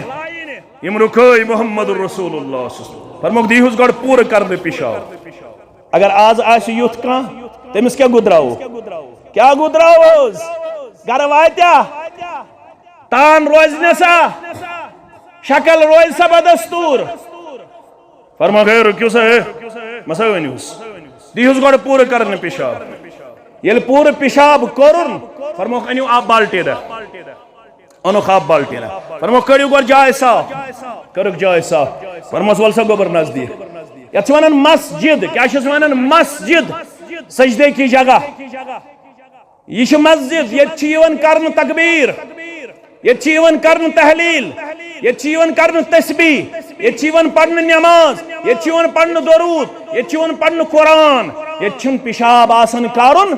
یِم رُکٲے محمد رسول اللہ صلی اللہ علیہ وسلم۔ فرموکھ، دیٖہُس گۄڈٕ پوٗرٕ کرنہٕ پِشاب۔ اگر آز آسہِ یُتھ کانٛہہ، تٔمِس کیٛاہ گُدراوو؟ کیٛاہ گُدراووس؟ گرٕ واتیا؟ تان روزِ نہ سا؟ شکل روزِ سا بدستوٗر؟ فرموکھ، ہے، رُکِو سا، ہے، مہ سا ؤنِوس۔ دیٖہُس گۄڈٕ پوٗرٕ کرنہٕ پِشاب۔ ییٚلہِ پوٗرٕ پِشاب کوٚرُن، فرموکھ، أنِو آب بالٹیٖنہ۔ اوٚنُکھ آب بالٹیٖنہ۔ فرمووُکھ، "کٔرِو گۄڈٕ جاے صاف۔" کٔرٕکھ جاے صاف۔ فرمووُس، "وَل سا گوٚبُر نزدیٖک۔" یَتھ چھِ وَنان مسجد۔ کیٛاہ چھِس وَنان؟ مسجد۔ سجدے کی جگہ۔ یہِ چھِ مسجد۔ ییٚتہِ چھِ یِوان کرنہٕ تکبیٖر۔ ییٚتہِ چھِ یِوان کرنہٕ تحلیٖل۔ ییٚتہِ چھِ یِوان کرنہٕ تسبیح۔ ییٚتہِ چھِ یِوان پرنہٕ نماز۔ ییٚتہِ چھِ یِوان پرنہٕ درود۔ ییٚتہِ چھِ یِوان پرنہٕ قرآن۔ ییٚتہِ چھُنہٕ پِشاب آسان کرُن۔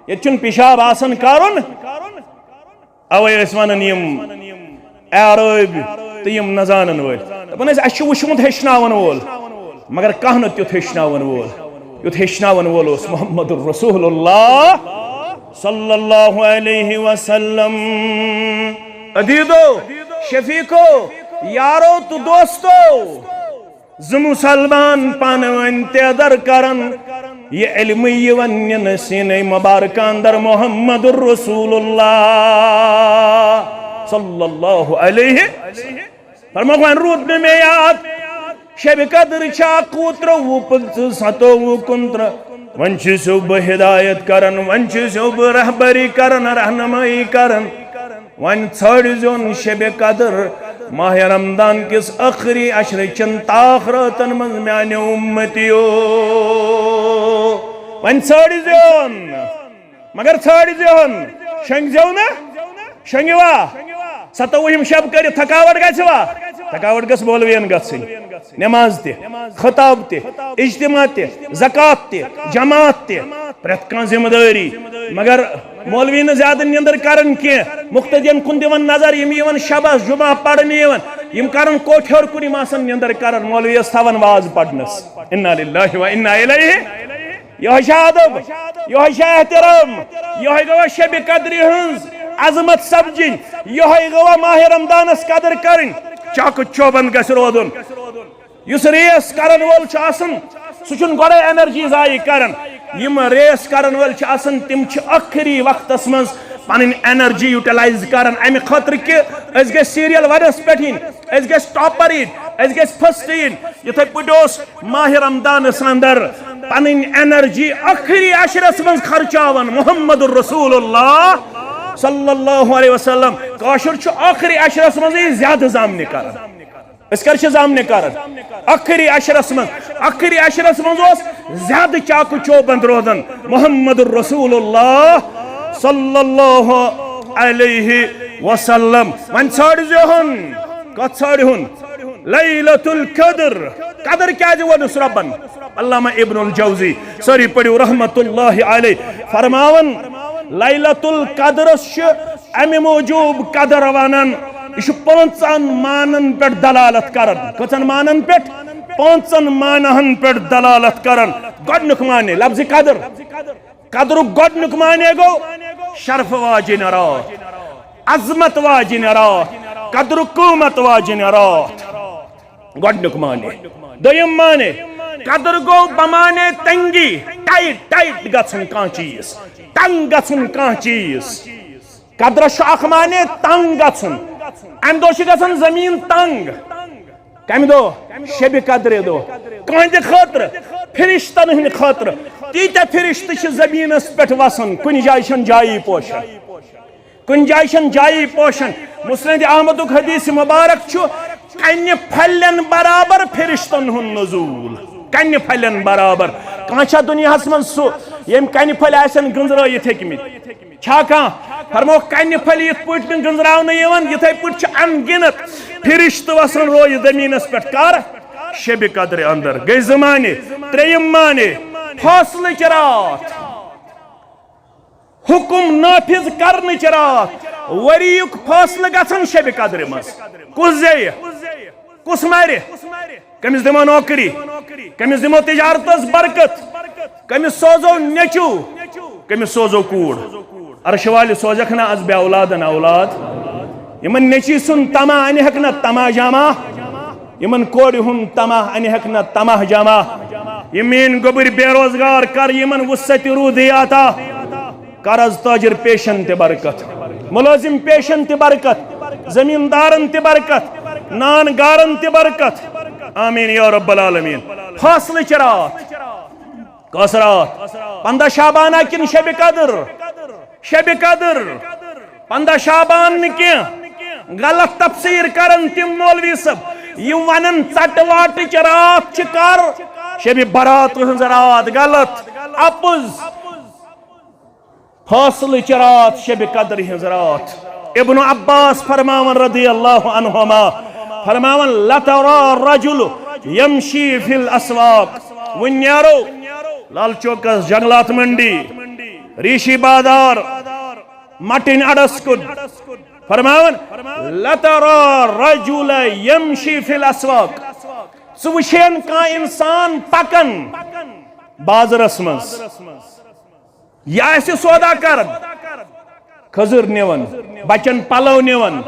ییٚتہِ چھُنہٕ پِشاب آسان کرُن۔ اوے ٲسۍ ونان یِم اعرٲبۍ تہٕ یِم نہ زانن وٲلۍ۔ دپان ٲسۍ، "اسہِ چھُ وُچھمُت ہیٚچھناون وول، مگر کانٛہہ نہٕ تیُتھ ہیٚچھناون وول، یُتھ ہیٚچھناون وول اوس محمد رسول اللہ صلی اللہ علیہ وسلم۔" عزیزو، شفیقو، یارو تہٕ دوستو، زٕ مسلمان پانہٕ ؤنۍ تیدر کرن، یہِ علمٕے یِوان نِنہٕ سیٖنے مبارکہ اندر محمد رسول اللہ صلی اللہ علیہ۔ فرمووُکھ، وۄنۍ روٗد نہٕ مےٚ یاد، شبِ قدر چھا کُنترٕہ، وُہ، پٕنٛژٕہ، ستووُہ، کُنترٕہ۔ وۄنۍ چھُسو بہٕ ہدایت کران، وۄنۍ چھُسو بہٕ رہبری کران، رہنمٲیی کران۔ وۄنۍ ژھٲنٛڈزیون شبِ قدر، ماہِ رمضان کِس ٲخری عشرٕ چن تاخ رٲژن منٛز میانیو اُمتیو۔ وۄنۍ ژھٲنٛڈزیون، مگر ژھٲنٛڈزیون، شۄنٛگزیو نہٕ، شۄنٛگِوا؟ ستووُہِم شب کٔرِتھ تھکاوٹ گژھِوا؟ تھکاوٹ گٔژھ مولوین گژھٕنۍ۔ نماز تہِ، خطاب تہِ، اجتماع تہِ، زکوٰۃ تہِ، جماعت تہِ، پرٛٮ۪تھ کانٛہہ ذمہٕ دٲری۔ مگر مولوی نہٕ زیادٕ نیندر کران کینٛہہ، مقتدین کُن دِوان نظر، یِم یِوان شبس جمعہ پرنہِ یِوان، یِم کران کوٹھۍ ہیوٚر کُن، یِم آسان نیندر کران، مولویس تھاوان واز پرنس۔ انا للہ و انا الیہ۔ یہے چھا ادب، یہے چھا احترام، یہے گوٚوا شبِ قدرِ ہٕنٛز عظمت سمجھِنۍ، یہے گوٚوا ماہِ رمضانس قدر کرٕنۍ۔ چاکہٕ چوبند گژھِ روزُن۔ یُس ریس کرن وول چھُ آسان، سُہ چھُنہٕ گۄڈے انرجی ضایع کران۔ یِم ریس کرن وٲلۍ چھِ آسان، تِم چھِ ٲخری وقتس منٛز پنٕنۍ انرجی یوٹیلائز کران، امہِ خٲطرٕ کہِ أسۍ گژھِ سیریل ونس پٮ۪ٹھ یِنۍ، أسۍ گژھِ ٹاپر یِنۍ، أسۍ گژھِ فرسٹ یِنۍ۔ یِتھے پٲٹھۍ اوس ماہِ رمضانس اندر پنٕنۍ انرجی ٲخری عشرس منٛز خرچاوان محمد رسول اللہ صلی اللہ علیہ وسلم۔ کٲشُر چھُ ٲخری عشرس منٛزٕے زیادٕ زامنہِ کران۔ أسۍ کر چھِ زامنہِ کران؟ ٲخری عشرس منٛز۔ ٲخری عشرس منٛز اوس زیادٕ چاکہٕ چوبند روزان محمد رسول اللہ صلی اللہ علیہ وسلم۔ وۄنۍ ژھٲنٛڈزیوہن، کتھ ژھٲنٛڈِہُن؟ لیلۃ القدر۔ قدر کیازِ ووٚنُس رۄبن؟ علامہ ابن الجوزی، سٲری پٔرِو رحمت اللہ علیہ، فرماوان، لیلۃ القدرس چھُ امہِ موٗجوٗب قدر ونان، یہِ چھُ پانٛژن معنن پٮ۪ٹھ دلالت کران۔ کٔژن معنن پٮ۪ٹھ؟ پانٛژن معنہن پٮ۪ٹھ دلالت کران۔ گۄڈٕنیُک معنی، لفظِ قدر۔ قدرُک گۄڈٕنیُک معنی گوٚو شرف واجِنۍ راتھ، عظمت واجِنۍ راتھ، قدر و قۭمت واجِنۍ راتھ۔ گۄڈٕنیُک معنی۔ دوٚیِم معنی، قدر گوٚو بمعنی تنگی، ٹائٹ، ٹائٹ گژھُن کانٛہہ چیٖز، تنگ گژھُن کانٛہہ چیٖز۔ قدرس چھُ اکھ معنی تنگ گژھُن۔ امہِ دۄہ چھِ گژھان زٔمیٖن تنگ۔ کمہِ دۄہ؟ شبِ قدرِ دۄہ۔ کٕہٕنٛدِ خٲطرٕ، فرشتن ہٕنٛدِ خٲطرٕ۔ تیٖتیٛاہ فرشتہٕ چھِ زٔمیٖنس پٮ۪ٹھ وسان، کُنہِ جایہِ چھَنہٕ جایی پوشان۔ کُنہِ جایہِ چھَنہٕ جایی پوشان۔ مسند احمدُک حدیث مبارک چھُ، کنہِ پھلٮ۪ن برابر فرشتن ہُنٛد نزول۔ کنہِ پھلٮ۪ن برابر۔ کانٛہہ چھا دُنیاہس منٛز سُہ، ییٚمۍ کنہِ پھلۍ آسن گٔنزرٲیِتھ ہیٚکمٕتۍ؟ چھا کانٛہہ؟ فرمووُکھ، کنہِ پھلۍ یِتھ پٲٹھۍ نہٕ گٔنزراونہٕ یِوان، یِتھے پٲٹھۍ چھِ ان گنت فرشتہٕ وسان روزِ زٔمیٖنس پٮ۪ٹھ۔ کر؟ شبِ قدرِ اندر۔ گٔے زٕ معنی۔ ترٛیٚیِم معنی، فٲصلٕچ راتھ۔ حکم نافذ کرنٕچ راتھ، ؤریُک فٲصلہٕ گژھن شبِ قدرِ منٛز۔ کُس زیہِ؟ کُس مرِ؟ کٔمِس دِمو نوکری؟ کٔمِس دِمو تجارتس برکت؟ کٔمِس سوزو نیٚچو؟ کٔمِس سوزو کوٗر؟ عرشہِ والہِ سوزکھ نا از بے اولادن اولاد؟ یِمن نیٚچی سُنٛد طمع انہِ ہیٚکھ نا طمع جمع؟ یِمن کورِ ہُنٛد طمع انہِ ہیٚکھ نا طمع جمع؟ یِم میٲنۍ گوٚبٕرۍ بے روزگار، کر یِمن وسعت روٗدی عطا۔ کر از تاجر پیشن تہِ برکت، ملٲزم پیشن تہِ برکت، زمیٖندارن تہِ برکت، نان گارن تہِ برکت۔ آمین یا رب العالمین۔ فاصلٕچ راتھ۔ کۄس راتھ؟ پنٛداہ شعبانہ کِنہٕ شبِ قدر؟ شبِ قدر۔ پنٛداہ شعبان نہٕ کینٛہہ، غلط تفسیر کران تِم مولوی صٲب، یِم ونان ژٹہٕ واٹٕچ راتھ چھِ کر؟ شبِ برات ہٕنٛز راتھ۔ غلط، اپُز۔ فٲصلٕچ راتھ، شبِ قدر ہٕنٛز راتھ۔ ابن عباس فرماوان رضی اللہ عنہما، فرماوان، "لترى الرجل يمشي في الاسواق"۔ وۄنۍ نیرو لال چوکس، جنگلات منڈی، ریشی بازار، مٹن اڈس کُن۔ فرماوان، "لترى الرجل يمشي في الاسواق"۔ ژٕ وٕچھین کانٛہہ انسان پکان بازرس منٛز، یہِ آسہِ سودا کران، کھٔزٕر نِوان، بچن پلو نِوان،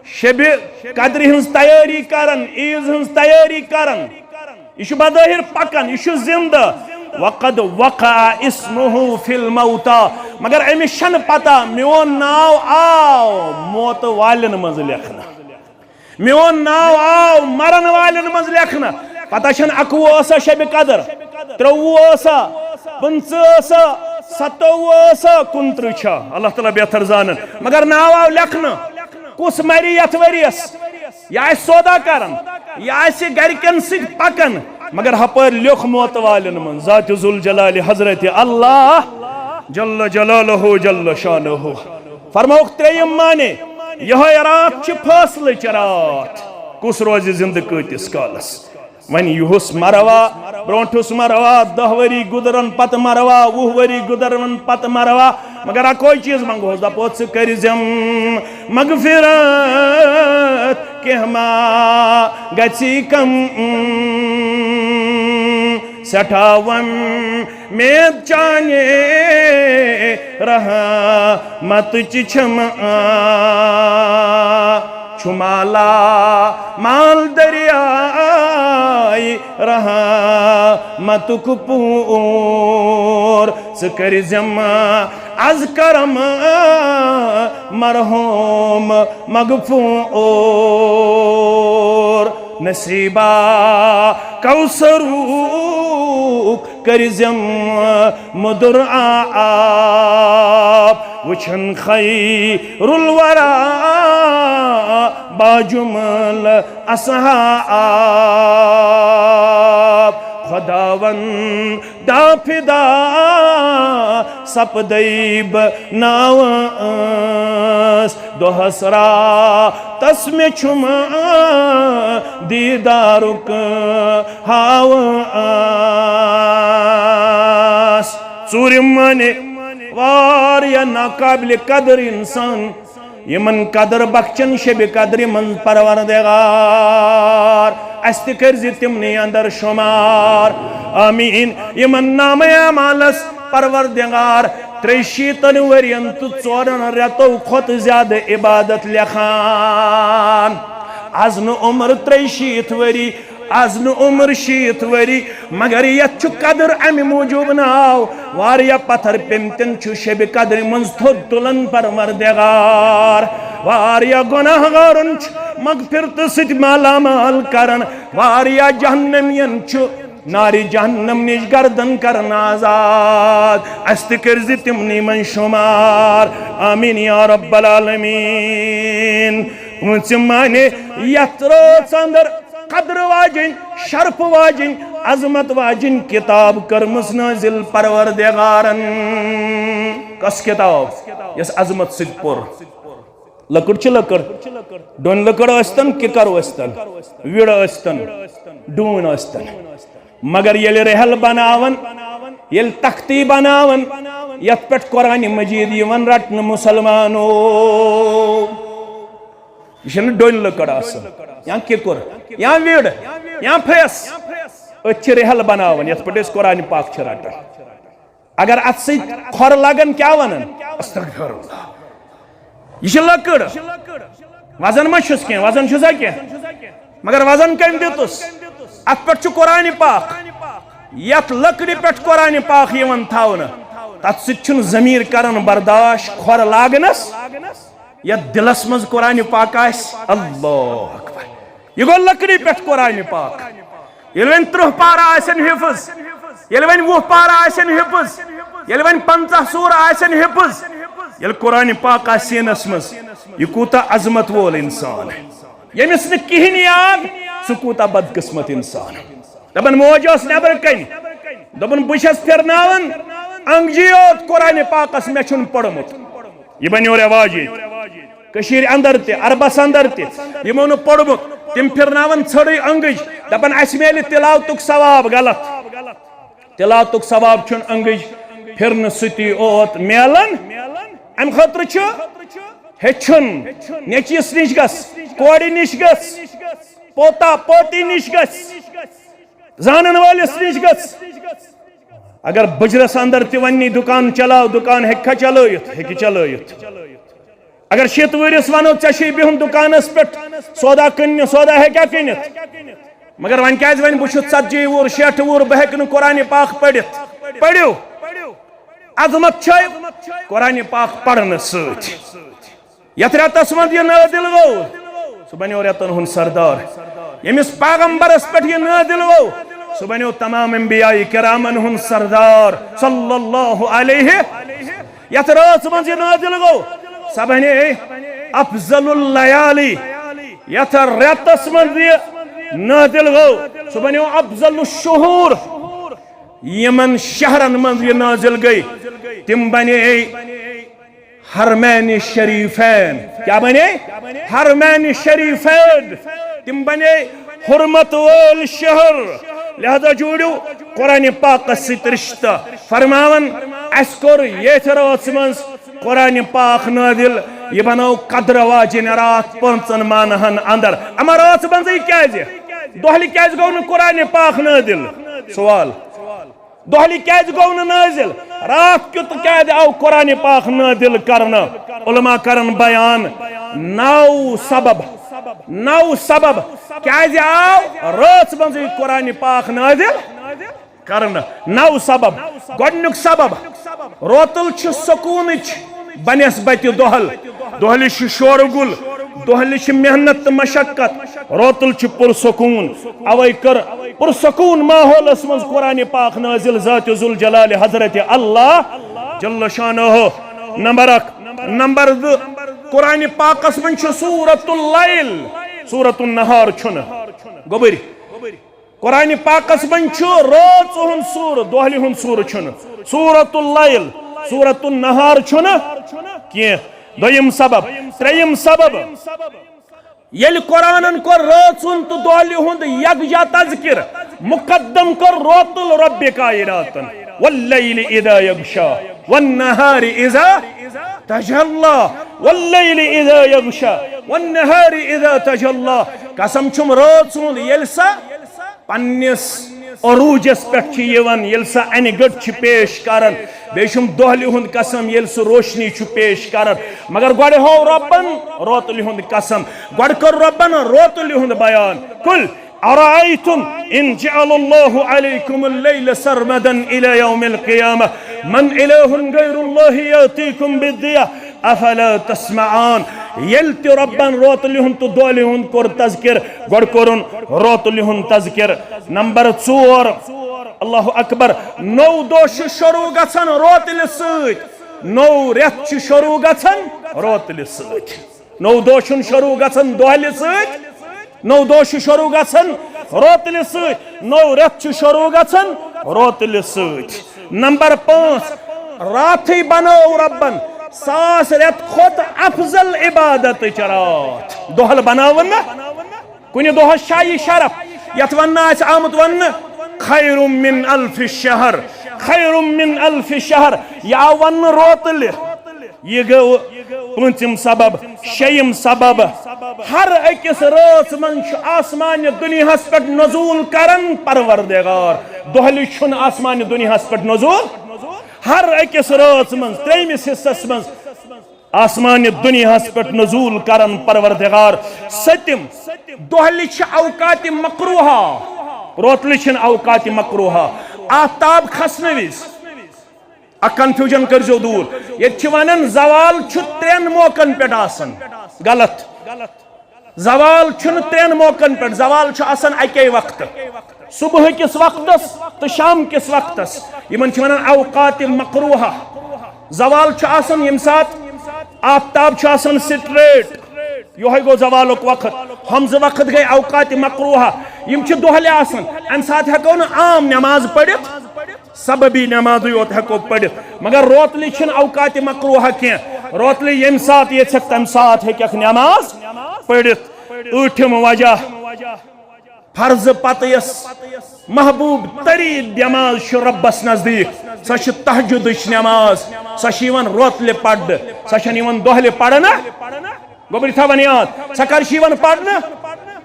شبِ قدرِ ہٕنٛز تیٲری کران، عیٖذ ہٕنٛز تیٲری کران، یہِ چھُ بظٲہر پکان، یہِ چھُ زندٕ۔ "وقد وقع اسمه في الموتى"، مگر أمِس چھنہٕ پتہ میون ناو آو موت والٮ۪ن منٛز لیکھنہٕ۔ میون ناو آو مرن والٮ۪ن منٛز لیکھنہٕ۔ پتہ چھنہٕ اکوُہ ٲسا شبِ قدر، ترٛوُہ ٲسا، پٕنٛژٕہ ٲسا، ستوُہ ٲسا، کُنترٕہ چھا، اللہ تعالیٰ بہتر زانن۔ مگر ناو آو لیکھنہٕ۔ کُس مرِ یتھ ؤریس؟ یہِ آسہِ سودا کران، یہِ آسہِ گرِکٮ۪ن سۭتۍ پکان، مگر ہپٲرۍ لیوٚکھ موت والٮ۪ن منٛز ذات ذوالجلال حضرت اللہ جل جلالہ جل شانہ۔ فرمووُکھ ترٛیٚیِم معنی، یِہوٚے راتھ چھِ فٲصلٕچ راتھ، کُس روزِ زِندٕ کۭتِس کالس۔ وۄنۍ یُہُس مروا، برونٛٹھُس مروا، دَہ ؤری گُزرن پتہٕ مروا، وُہ ؤری گُزرن پتہٕ مروا، مگر اکوے چیٖز منٛگہوس، دپو، ژٕ کٔرۍ زٮ۪م مغفرت، کینٛہہ ما گژھی کم۔ سٮ۪ٹھاہ وۄمید چانہِ رحمتٕچ چھم آ، چھُ مالا مال دریاے رحمتُک پوٗر۔ ژٕ کٔرۍ زٮ۪م از کرم مرحوم مغفور۔ نصیبا کوثرُک کٔرۍ زٮ۪م مُدُر آب۔ وٕچھن خیر الورا باجُمل اصحاب۔ خداوند دا فدا سپدے بہٕ ناوس۔ دۄہس راتس مےٚ چھُم دیٖدارُک ہاوس۔ ژوٗرِم معنی، واریاہ ناقابل قدر انسان، یمن قدر بخشن شبِ قدرِ منٛز پروردگار، اسہِ تہِ کٔرۍ زِ تمنٕے اندر شمار۔ آمین۔ یمن نامہ اعمالس پروردگار ترٛیہِ شیٖتن ؤرین تہٕ ژورن رٮ۪تو کھۄتہٕ زیادٕ عبادت لیکھان۔ از نہٕ عمر ترٛیہِ شیٖتھ ؤری، از نہٕ عمر شیٖتھ ؤری، مگر یتھ چھُ قدر امہِ موٗجوٗب ناو۔ واریاہ پتھر پیمتٮ۪ن چھُ شبِ قدرِ منٛز تھوٚد تُلان پروردگار۔ واریاہ گناہ گارن چھُ مغفرتہٕ سۭتۍ مالا مال کران۔ واریاہ جہنمین چھُ نارِ جہنم نِش گردن کرن آزاد۔ اسہِ تہِ کٔرۍ زِ تمنٕے منٛز شمار۔ آمین یا رب العالمین۔ پوٗنٛژِم معنی، یتھ رٲژ اندر قدر واجن، شرف واجن، عظمت واجن کتاب کٔرمٕژ نٲزِل پروردگارن۔ کس کتاب؟ یس عظمت سۭتۍ پوٚر۔ لٔکٕر چھِ لٔکٕر، ڈوٗنۍ لٔکٕر ٲسۍتن، کِکر ٲسۍتن، وِڑ ٲسۍتن، ڈوٗنۍ ٲسۍتن۔ مگر ییٚلہِ رحل بناون، ییٚلہِ تختی بناون، یتھ پٮ۪ٹھ قرآن مجید یِوان رٹنہٕ مسلمانو، یہِ چھنہٕ ڈوٗنۍ لٔکٕر آسان، یا کِکُر، یا وِڑ، یا پھرٛس۔ أتھۍ چھِ رحل بناون، یتھ پٮ۪ٹھ أسۍ قرآن پاک چھِ رٹان۔ اگر اتھ سۭتۍ کھۄر لگن، کیٛاہ ونن؟ استغفر اللہ۔ یہِ چھِ لٔکٕر۔ وزن ما چھُس کینٛہہ؟ وزن چھُسا کینٛہہ؟ مگر وزن کٔمۍ دیُتُس؟ اتھ پٮ۪ٹھ چھُ قرآن پاک۔ یتھ لٔکرِ پٮ۪ٹھ قرآن پاک یِوان تھاونہٕ، تتھ سۭتۍ چھُنہٕ ضمیٖر کران برداش کھۄر لاگنس۔ یتھ دلس منٛز قرآن پاک آسہِ، اللہ اکبر۔ یہِ گوٚو لٔکرِ پٮ۪ٹھ قرآن پاک۔ ییٚلہِ وۄنۍ ترٕٛہ پارٕ آسن حفظ، ییٚلہِ وۄنۍ وُہ پارٕ آسن حفظ، ییٚلہِ وۄنۍ پنٛژاہ سورٕ آسن حفظ، ییٚلہِ قرآن پاک آسہِ سیٖنس منٛز، یہِ کوٗتاہ عظمت وول انسان، ییٚمِس نہٕ کِہیٖنۍ یاد، سُہ کوٗتاہ بدقسمت انسان۔ دپان موج ٲس نٮ۪برٕ کنہِ، دوٚپُن، "بہٕ چھَس پھِرناوان انگجی یوت قرآنِ پاکس، مےٚ چھُنہٕ پوٚرمُت۔" یہِ بنیو رٮ۪واج ییٚتہِ۔ کٔشیٖرِ اندر تہِ، عربس اندر تہِ، یِمو نہٕ پوٚرمُت، تِم پھِرناوان ژھٔرٕے انگٕج، دپان، "اسہِ میلہِ تلاوتُک ثواب۔" غلط۔ تلاوتُک ثواب چھُنہٕ انگٕج پھِرنہٕ سۭتی اوت میلان۔ امہِ خٲطرٕ چھُ ہیٚچھُن، نیٚچوِس نِش گژھ، کورِ نِش گژھ، پوتا پوتی نِش گژھ، زانن وٲلِس نِش گژھ۔ اگر بُجرس اندر تہِ وننی، "دُکان چلاو"، دُکان ہیٚکہِ کھا چلٲیِتھ؟ ہیٚکہِ چلٲیِتھ۔ اگر شیٖتہٕ وُہرِس ونو، "ژےٚ چھُے بِہُن دُکانس پٮ۪ٹھ، سودا کٕننہِ"، سودا ہیٚکیا کٕنِتھ؟ مگر وۄنۍ کیازِ ونہِ، "بہٕ چھُس ژتجی وُہُر، شیٹھ وُہُر، بہٕ ہیٚکہٕ نہٕ قرآنِ پاک پٔرِتھ"؟ پٔرِو۔ عظمت چھے قرآنِ پاک پرنہٕ سۭتۍ۔ یتھ رٮ۪تس منٛز یہِ نٲزِل گوٚو، سُہ بنیو رٮ۪تن ہُنٛد سردار۔ ییٚمِس پیغمبرس پٮ۪ٹھ یہِ نٲزِل گوٚو، سُہ بنیو تمام انبیاء کرامن ہُنٛد سردار، صلی اللہ علیہ۔ یتھ رٲژ منٛز یہِ نٲزِل گوٚو، سۄ بنے افضل اللیالی۔ یتھ رٮ۪تس منٛز یہِ نٲزِل گوٚو، سُہ بنیو افضل الشہور۔ یِمن شہرن منٛز یہِ نٲزِل گٔے، تِم بنے حرمین شریفین۔ کیا بنے؟ حرمین شریفین۔ تِم بنے حرمت وٲلۍ شہر۔ لہذا جوڑو قرآنِ پاکس سۭتۍ رشتہٕ۔ فرماوان، اسہِ کوٚر ییٚتھۍ رٲژ منٛز قرآنِ پاک نٲزِل، یہِ بنٲو قدر واجِنۍ راتھ پانٛژن ماہن اندر۔ اما رٲژ منٛزٕے کیازِ؟ دۄہلہِ کیازِ گوٚو نہٕ قرآنِ پاک نٲزِل؟ سوال۔ دۄہلہِ کیازِ گوٚو نہٕ نٲزِل؟ راتھ کیُتھ کیازِ آو قرآنِ پاک نٲزِل کرنہٕ؟ علماء کرن بیان، نو سبب، نو سبب کیازِ آو رٲژ منٛزٕے قرآنِ پاک نٲزِل کرنہٕ۔ نو سبب۔ گۄڈٕنیُک سبب، روتُل چھُ سکوٗنٕچ بنسبتِ دۄہل۔ دۄہلہِ چھُ شورٕ گُل، دۄہلہِ چھِ محنت تہٕ مشقت، روتُل چھُ پُرسکوٗن۔ اوے کٔر پُرسکوٗن ماحولس منٛز قرآنِ پاک نٲزِل ذاتِ ذوالجلال حضرت اللہ جل شانہ۔ نمبر اکھ۔ نمبر زٕ، قرآنِ پاکس منٛز چھُ سورۃ اللیل، سورۃ النہار چھُنہٕ۔ گوٚبٕرۍ۔ قرآنِ پاکس منٛز چھُ رٲژ ہُنٛد سورٕ، دۄہلہِ ہُنٛد سورٕ چھُنہٕ۔ سورۃ اللیل، سورۃ النہار چھُنہٕ کینٛہہ۔ دوٚیِم سبب۔ ترٛیٚیِم سبب، ییٚلہِ قرآنن کوٚر رٲژ ہُنٛد تہٕ دۄہلہِ ہُنٛد یکجا تذکر، مقدم کوٚر روتُل رب کائناتن، واللیل اذا یغشی، والنہار اذا تجلی، واللیل اذا یغشی، والنہار اذا تجلی۔ قسم چھُم رٲژ ہُنٛد، ییٚلہِ سۄ پننِس عروجس پٮ۪ٹھ چھِ یِوان، ییٚلہِ سۄ انہِ گٔٹ چھِ پیش کران، بیٚیہِ چھُم دۄہلہِ ہُنٛد قسم، ییٚلہِ سُہ روشنی چھُ پیش کران۔ مگر گۄڈٕ ہوو رۄبن روتلہِ ہُنٛد قسم، گۄڈٕ کوٚر رۄبن روتلہِ ہُنٛد بیان۔ قل ارأیتم ان جعل اللہ علیکم اللیل سرمدا الی یوم القیامہ من الہ غیر اللہ یأتیکم بالضیاء افلا تسمعون۔ ییٚلہِ تہِ رۄبن روتلہِ ہُنٛد تہٕ دۄہلہِ ہُنٛد کوٚر تذکر، گۄڈٕ کوٚرُن روتلہِ ہُنٛد تذکر۔ نمبر ژور، اللہ اکبر، نوٚو دۄہ چھُ شروع گژھان روتلہِ سۭتۍ، نوٚو رٮ۪تھ چھُ شروع گژھان روتلہِ سۭتۍ۔ نوٚو دۄہ چھُنہٕ شروع گژھان دۄہلہِ سۭتۍ، نوٚو دۄہ چھُ شروع گژھان روتلہِ سۭتۍ، نوٚو رٮ۪تھ چھُ شروع گژھان روتلہِ سۭتۍ۔ نمبر پانٛژھ، راتھٕے بنٲو رۄبن ساس رٮ۪تھ کھۄتہٕ افضل عبادتٕچ راتھ۔ دۄہل بنٲوٕن نہ؟ کُنہِ دۄہس چھا یہِ شرف یتھ وننہٕ آسہِ آمُت وننہٕ، خیر من الف شہر، خیر من الف شہر، یہِ آو وننہٕ روتلہِ۔ یہِ گوٚو پوٗنٛژِم سبب۔ شیٚیِم سبب، ہر أکِس رٲژ منٛز چھُ آسمانہِ دُنیاہس پٮ۪ٹھ نزول کران پروردگار۔ دۄہلہِ چھُنہٕ آسمانہِ دُنیاہس پٮ۪ٹھ نزول۔ ہر أکِس رٲژ منٛز، ترٛیٚیمِس حصس منٛز، آسمانہِ دُنیاہس پٮ۪ٹھ نزول کران پروردگار۔ سٔتِم، دۄہلہِ چھِ اوقاتِ مکروہہ، روتلہِ چھِنہٕ اوقاتِ مکروہہ۔ آفتاب کھسنہٕ وِزِ، اکھ کنفیوجن کٔرزیو دوٗر۔ ییٚتہِ چھِ ونان زوال چھُ ترٛٮ۪ن موقعن پٮ۪ٹھ آسان۔ غلط۔ زوال چھُنہٕ ترٛٮ۪ن موقعن پٮ۪ٹھ، زوال چھُ آسان اَکے وقتہٕ، صبح کِس وقتس تہٕ شام کِس وقتس۔ یِمن چھِ ونان اوقاتِ مکروہہ۔ زوال چھُ آسان ییٚمہِ ساتہٕ آفتاب چھُ آسان سٹریٹ، یہوے گوٚو زوالُک وقت۔ ہم زٕ وقت گٔے اوقات مکروہہ، یِم چھِ دۄہلہِ آسان۔ امہِ ساتہٕ ہٮ۪کو نہٕ عام نماز پٔرِتھ، سببی نمازٕے یوت ہٮ۪کو پٔرِتھ، مگر روتلہِ چھِنہٕ اوقات مکروہہ کینٛہہ۔ روتلہِ ییٚمہِ ساتہٕ یژھکھ، تمہِ ساتہٕ ہیٚککھ نماز پٔرِتھ۔ ٲٹھِم وجہ، فرض پتہٕ یۄس محبوب تریٖن نماز چھِ رۄبس نزدیٖک، سۄ چھِ تہجدٕچ نماز۔ سۄ چھِ یِوان روتلہِ پرنہٕ، سۄ چھَنہٕ یِوان دۄہلہِ پرنہٕ۔ گوٚبرِ تھاوان یاد، سۄ کر چھِ یِوان پرنہٕ؟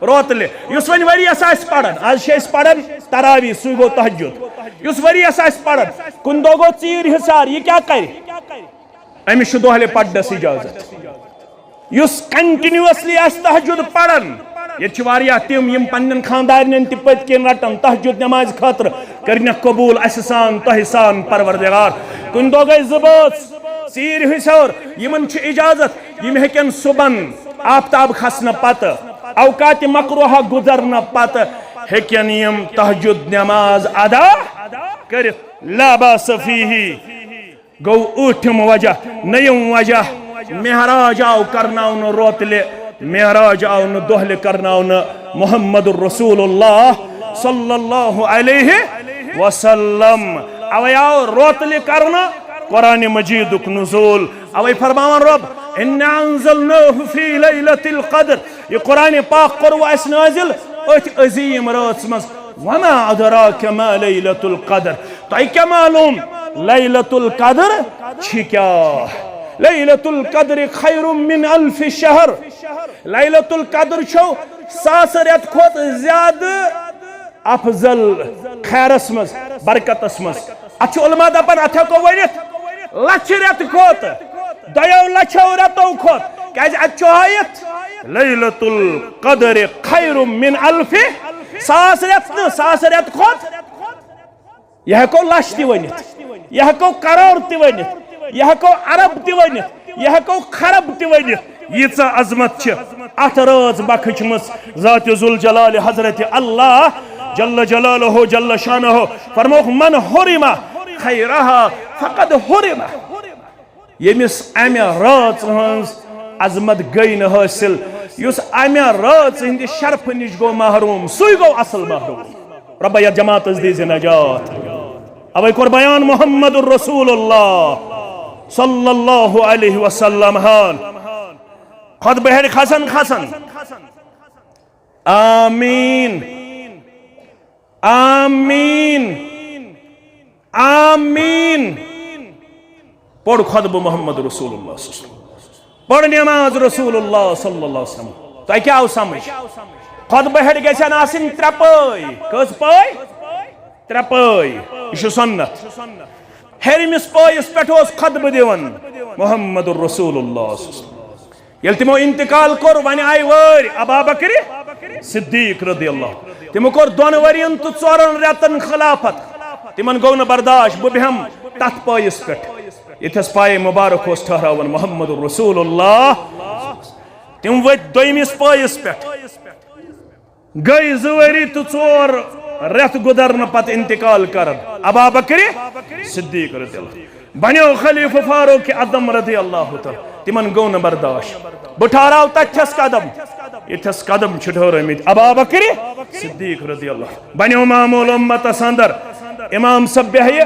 روتلہِ۔ یُس وۄنۍ ؤریَس آسہِ پران، از چھِ أسۍ پران تراویح، سُے گوٚو تہجد۔ یُس ؤریَس آسہِ پران، کُنہِ دۄہ گوٚو ژیٖرۍ حِصار، یہِ کیٛاہ کرِ؟ أمِس چھُ دۄہلہِ پرنَس اجازت۔ یُس کنٹینیوسلی آسہِ تہجد پران، ییٚتہِ چھِ واریاہ تِم، یِم پننٮ۪ن خاندارنٮ۪ن تہِ پٔتۍ کِنۍ رٹان تہجد نمازِ خٲطرٕ، کٔرِنَکھ قبول اَسہِ سان، تۄہہِ سان پروردگار۔ کُنہِ دۄہ گٔے زٕ بٲژ، ژیٖرۍ ہُسۍ ہیوٚر، یِمن چھِ اجازت، یِم ہیٚکن صُبحن آفتاب کھسنہٕ پتہٕ، اوقات مکروہہ گُزرنہٕ پتہٕ ہیٚکن یِم تہجد نماز ادا کٔرِتھ۔ لا باس فیہ۔ گوٚو ٲٹھِم وجہ۔ نٔیِم وجہ، معراج آو کرناونہٕ روتلہِ، معراج آو نہٕ دۄہلہِ کرناونہٕ۔ محمد رسول اللہ صلی اللہ علیہ وسلم۔ اوے آو روتلہِ کرنہٕ قرآن مجیدُک نزول۔ اوے فرماوان رب، انا انزلناہ فی لیلۃ القدر۔ یہِ قرآن پاک کوٚروٕ اَسہِ نٲزِل أتھۍ عظیٖم رٲژ منٛز۔ وما ادراک ما لیلۃ القدر۔ تۄہہِ کیٛاہ معلوم لیلۃ القدر چھِ کیٛاہ؟ لیلۃ القدر خیر من الف شہر۔ لیلۃ القدر چھو ساس رٮ۪تہٕ کھۄتہٕ زیادٕ افضل، خیرس منٛز، برکتس منٛز۔ اتھ چھِ علماء دپان، اتھ ہٮ۪کو ؤنِتھ لچھِ رٮ۪تہٕ کھۄتہٕ، دۄیو لچھو رٮ۪تو کھۄتہٕ۔ کیازِ اتہِ چھُ ہٲیِتھ، لیلۃ القدر خیر من الف، ساس رٮ۪تہٕ نہٕ، ساس رٮ۪تہٕ کھۄتہٕ۔ یہِ ہٮ۪کو لچھ تہِ ؤنِتھ، یہِ ہٮ۪کو کرور تہِ ؤنِتھ، یہِ ہٮ۪کو ارب تہِ ؤنِتھ، یہِ ہٮ۪کو خرب تہِ ؤنِتھ۔ ییٖژاہ عظمت چھِ اتھ رٲژ بخٕچمٕژ ذات ذوالجلال حضرت اللہ جل جلالہ جل شانہ۔ فرمووُکھ، من حرم خیرہا فقد حرم۔ ییٚمِس امہِ رٲژ ہٕنٛز عظمت گٔے نہٕ حٲصِل، یُس امہِ رٲژ ہٕنٛدِ شرفہٕ نِش گوٚو محروم، سُے گوٚو اصل محروم۔ رۄبہ، یتھ جماعتس دیٖزِ نجات۔ اوے کوٚر بیان محمد رسول اللہ صلی اللہ علیہ وسلم ہن۔ خطبہٕ ہیٚرِ کھسان کھسان۔ آمین۔ آمین۔ آمین۔ پوٚر خطبہٕ محمد رسول اللہ صلی اللہ علیہ وسلم۔ پوٚر نماز رسول اللہ صلی اللہ علیہ وسلم۔ تۄہہِ کیٛاہ آو سمجھ؟ خطبہٕ ہیٚرِ گژھن آسٕنۍ ترٛےٚ پٲے۔ کٔژ پٲے؟ ترٛےٚ پٲے۔ یہِ چھُ سنت۔ ہیٚرمِس پٲیِس پٮ۪ٹھ اوس خطبہٕ دِوان محمد رسول اللہ صلی اللہ علیہ وسلم۔ ییٚلہِ تِمو انتقال کوٚر، وۄنۍ آیہِ وٲرۍ ابا بکرِ صدیق رضی اللہ۔ تِمو کوٚر دۄن ؤرین تہٕ ژورن رٮ۪تن خلافت۔ تِمن گوٚو نہٕ برداشت، بہٕ بیٚہمہٕ تتھ پٲیِس پٮ۪ٹھ ییٚتھس پایہِ مبارک اوس ٹھہراوان محمد رسول اللہ۔ تِم ؤتھۍ دوٚیمِس پٲیِس پٮ۪ٹھ۔ گٔے زٕ ؤری تہٕ ژور رٮ۪تھ گُزرنہٕ پتہٕ انتقال کران ابا بکرِ صدیق رضی اللہ۔ بنیو خلیفہ فاروق اعظم رضی اللہ تعالیٰ۔ تِمن گوٚو نہٕ برداشت۔ بہٕ ٹھہراو تتھس قدم، ییٚتھس قدم چھِ ٹھہرٲمٕتۍ ابا بکرِ صدیق رضی اللہ۔ بنیو معمول امتس اندر، امام صٲب بیہہِ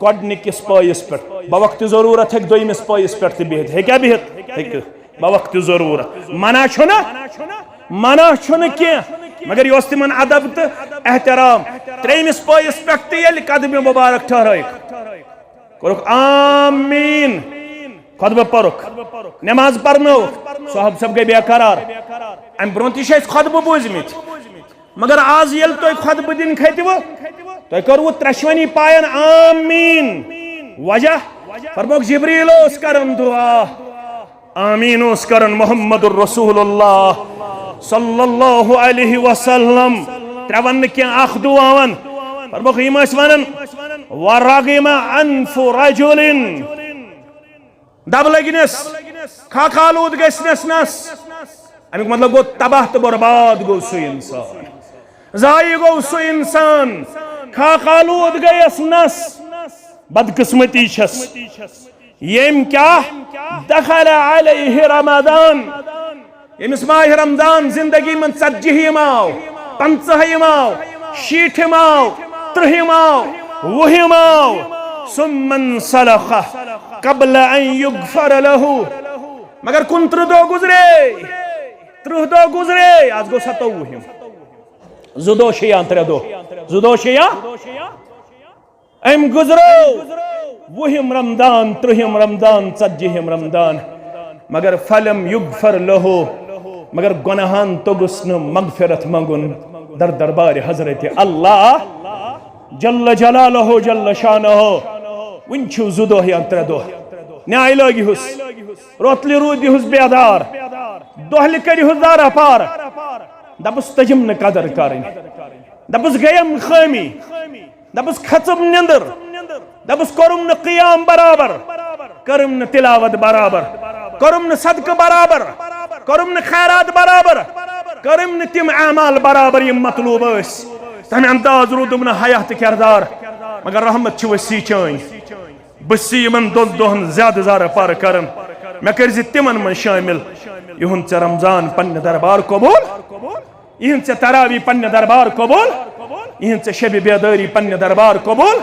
گۄڈنِکِس پٲیِس پٮ۪ٹھ، بوقتِ ضروٗرت ہیٚکہِ دوٚیمِس پٲیِس پٮ۪ٹھ تہِ بِہِتھ۔ ہیٚکیٛاہ بِہِتھ؟ ہیٚکہِ۔ بوقتِ ضروٗرت۔ منع چھُنہٕ، منع چھُنہٕ کینٛہہ، مگر یہِ اوس تِمن ادب تہٕ احترام۔ ترٛیٚیمِس پٲیِس پٮ۪ٹھ تہِ ییٚلہِ قدمِ مبارک ٹھہرٲیِکھ، کوٚرُکھ آمیٖن، خطبہٕ پوٚرُکھ، نماز پرنٲوٕکھ، صحابہٕ صٲب گٔے بے قرار۔ امہِ برونٛہہ تہِ چھِ اَسہِ خطبہٕ بوٗزمٕتۍ۔ مگر آز ییٚلہِ تُہۍ خطبہٕ دِنہِ کھٔتِوٕ، تۄہہِ کٔروٕ ترٛٮ۪شوٕنی پاین آمیٖن۔ وجہ؟ فرمووُکھ، جبریل اوس کران دعا، آمیٖن اوس کران محمد رسول اللہ صلی اللہ علیہ وسلم۔ ترٛےٚ وننہٕ کینٛہہ، اکھ دعا ون۔ فرمووُکھ، یِم ٲسۍ ونان، ورغم انف رجل۔ دب لگنس، خاکہ آلود گژھنس نس۔ امیُک مطلب گوٚو تباہ تہٕ برباد گوٚو سُہ انسان، ضایع گوٚو سُہ انسان، خاکہ آلود گٔیس نس۔ بدقسمتی چھس، ییٚمۍ کیٛاہ؟ دخل علیہ رمضان، ییٚمِس ماہِ رمضان زندگی منٛز ژتجی ہِم آو، پنٛژاہ ہِم آو، شیٹھ ہِم آو، ترٕٛہ ہِم آو، وُہ ہِم آو، ثم انسلخ قبل ان یغفر لہ، مگر کُنترٕٛہ دۄہ گُزرے، ترٕٛہ دۄہ گُزرے، از گوٚو ستووُہِم۔ زٕ دۄہ چھِ یا ترٛےٚ دۄہ، زٕ دۄہ چھِ یا أمۍ گُزرو وُہِم رمضان، ترٛہِم رمضان، ژتجیہِم رمضان، مگر فلم یغفر لہ، مگر گۄناہن توٚگُس نہٕ مغفرت منٛگُن در دربارِ حضرت اللہ جل جلالہ جل شانہ۔ وُنہِ چھِو زٕ دۄہ یا ترٛےٚ دۄہ، نیاے لٲگِہُس، روتلہِ روٗدِہُس بیدار، دۄہلہِ کٔرِہُس دارا پار، دپُس تٔجِم نہٕ قدر کرٕنۍ، دپُس گٔیم خٲمی، دپُس کھژٕم نِندٕر، دپُس کوٚرُم نہٕ قیام برابر، کٔرٕم نہٕ تلاوت برابر، کوٚرُم نہٕ صدقہٕ برابر، کوٚرُم نہٕ خیرات برابر، کٔرٕم نہٕ تِم اعمال برابر یِم مطلوب ٲسۍ۔ تمہِ انداز روٗدُم نہٕ حیا تہٕ کردار، مگر رحمت چھِ وسیع چٲنۍ۔ بہٕ چھُس یِمن دۄن دۄہن زیادٕ زارٕ پارٕ کران، مےٚ کٔرۍ زِ تِمن منٛز شٲمِل۔ یِہُنٛد ژےٚ رمضان پننہِ دربار قبول، یِہُنٛد ژےٚ تراوی پننہِ دربار قبول، یِہُنٛد ژےٚ شبِ بیدٲری پننہِ دربار قبول،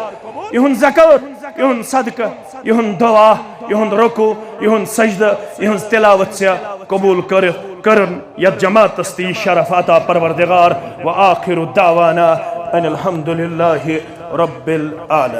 یِہُنٛد زکوت، یِہُنٛد صدقہٕ، یِہُنٛد دعا، یِہُنٛد رکوع، یِہُنٛد سجدٕ، یِہٕنٛز تلاوت ژےٚ قبول کٔرِتھ کٔرٕن یتھ جماعتس تہِ یہِ شرف عطا پروردگار۔ وآخر دعوانا ان الحمد للہ رب العالمین۔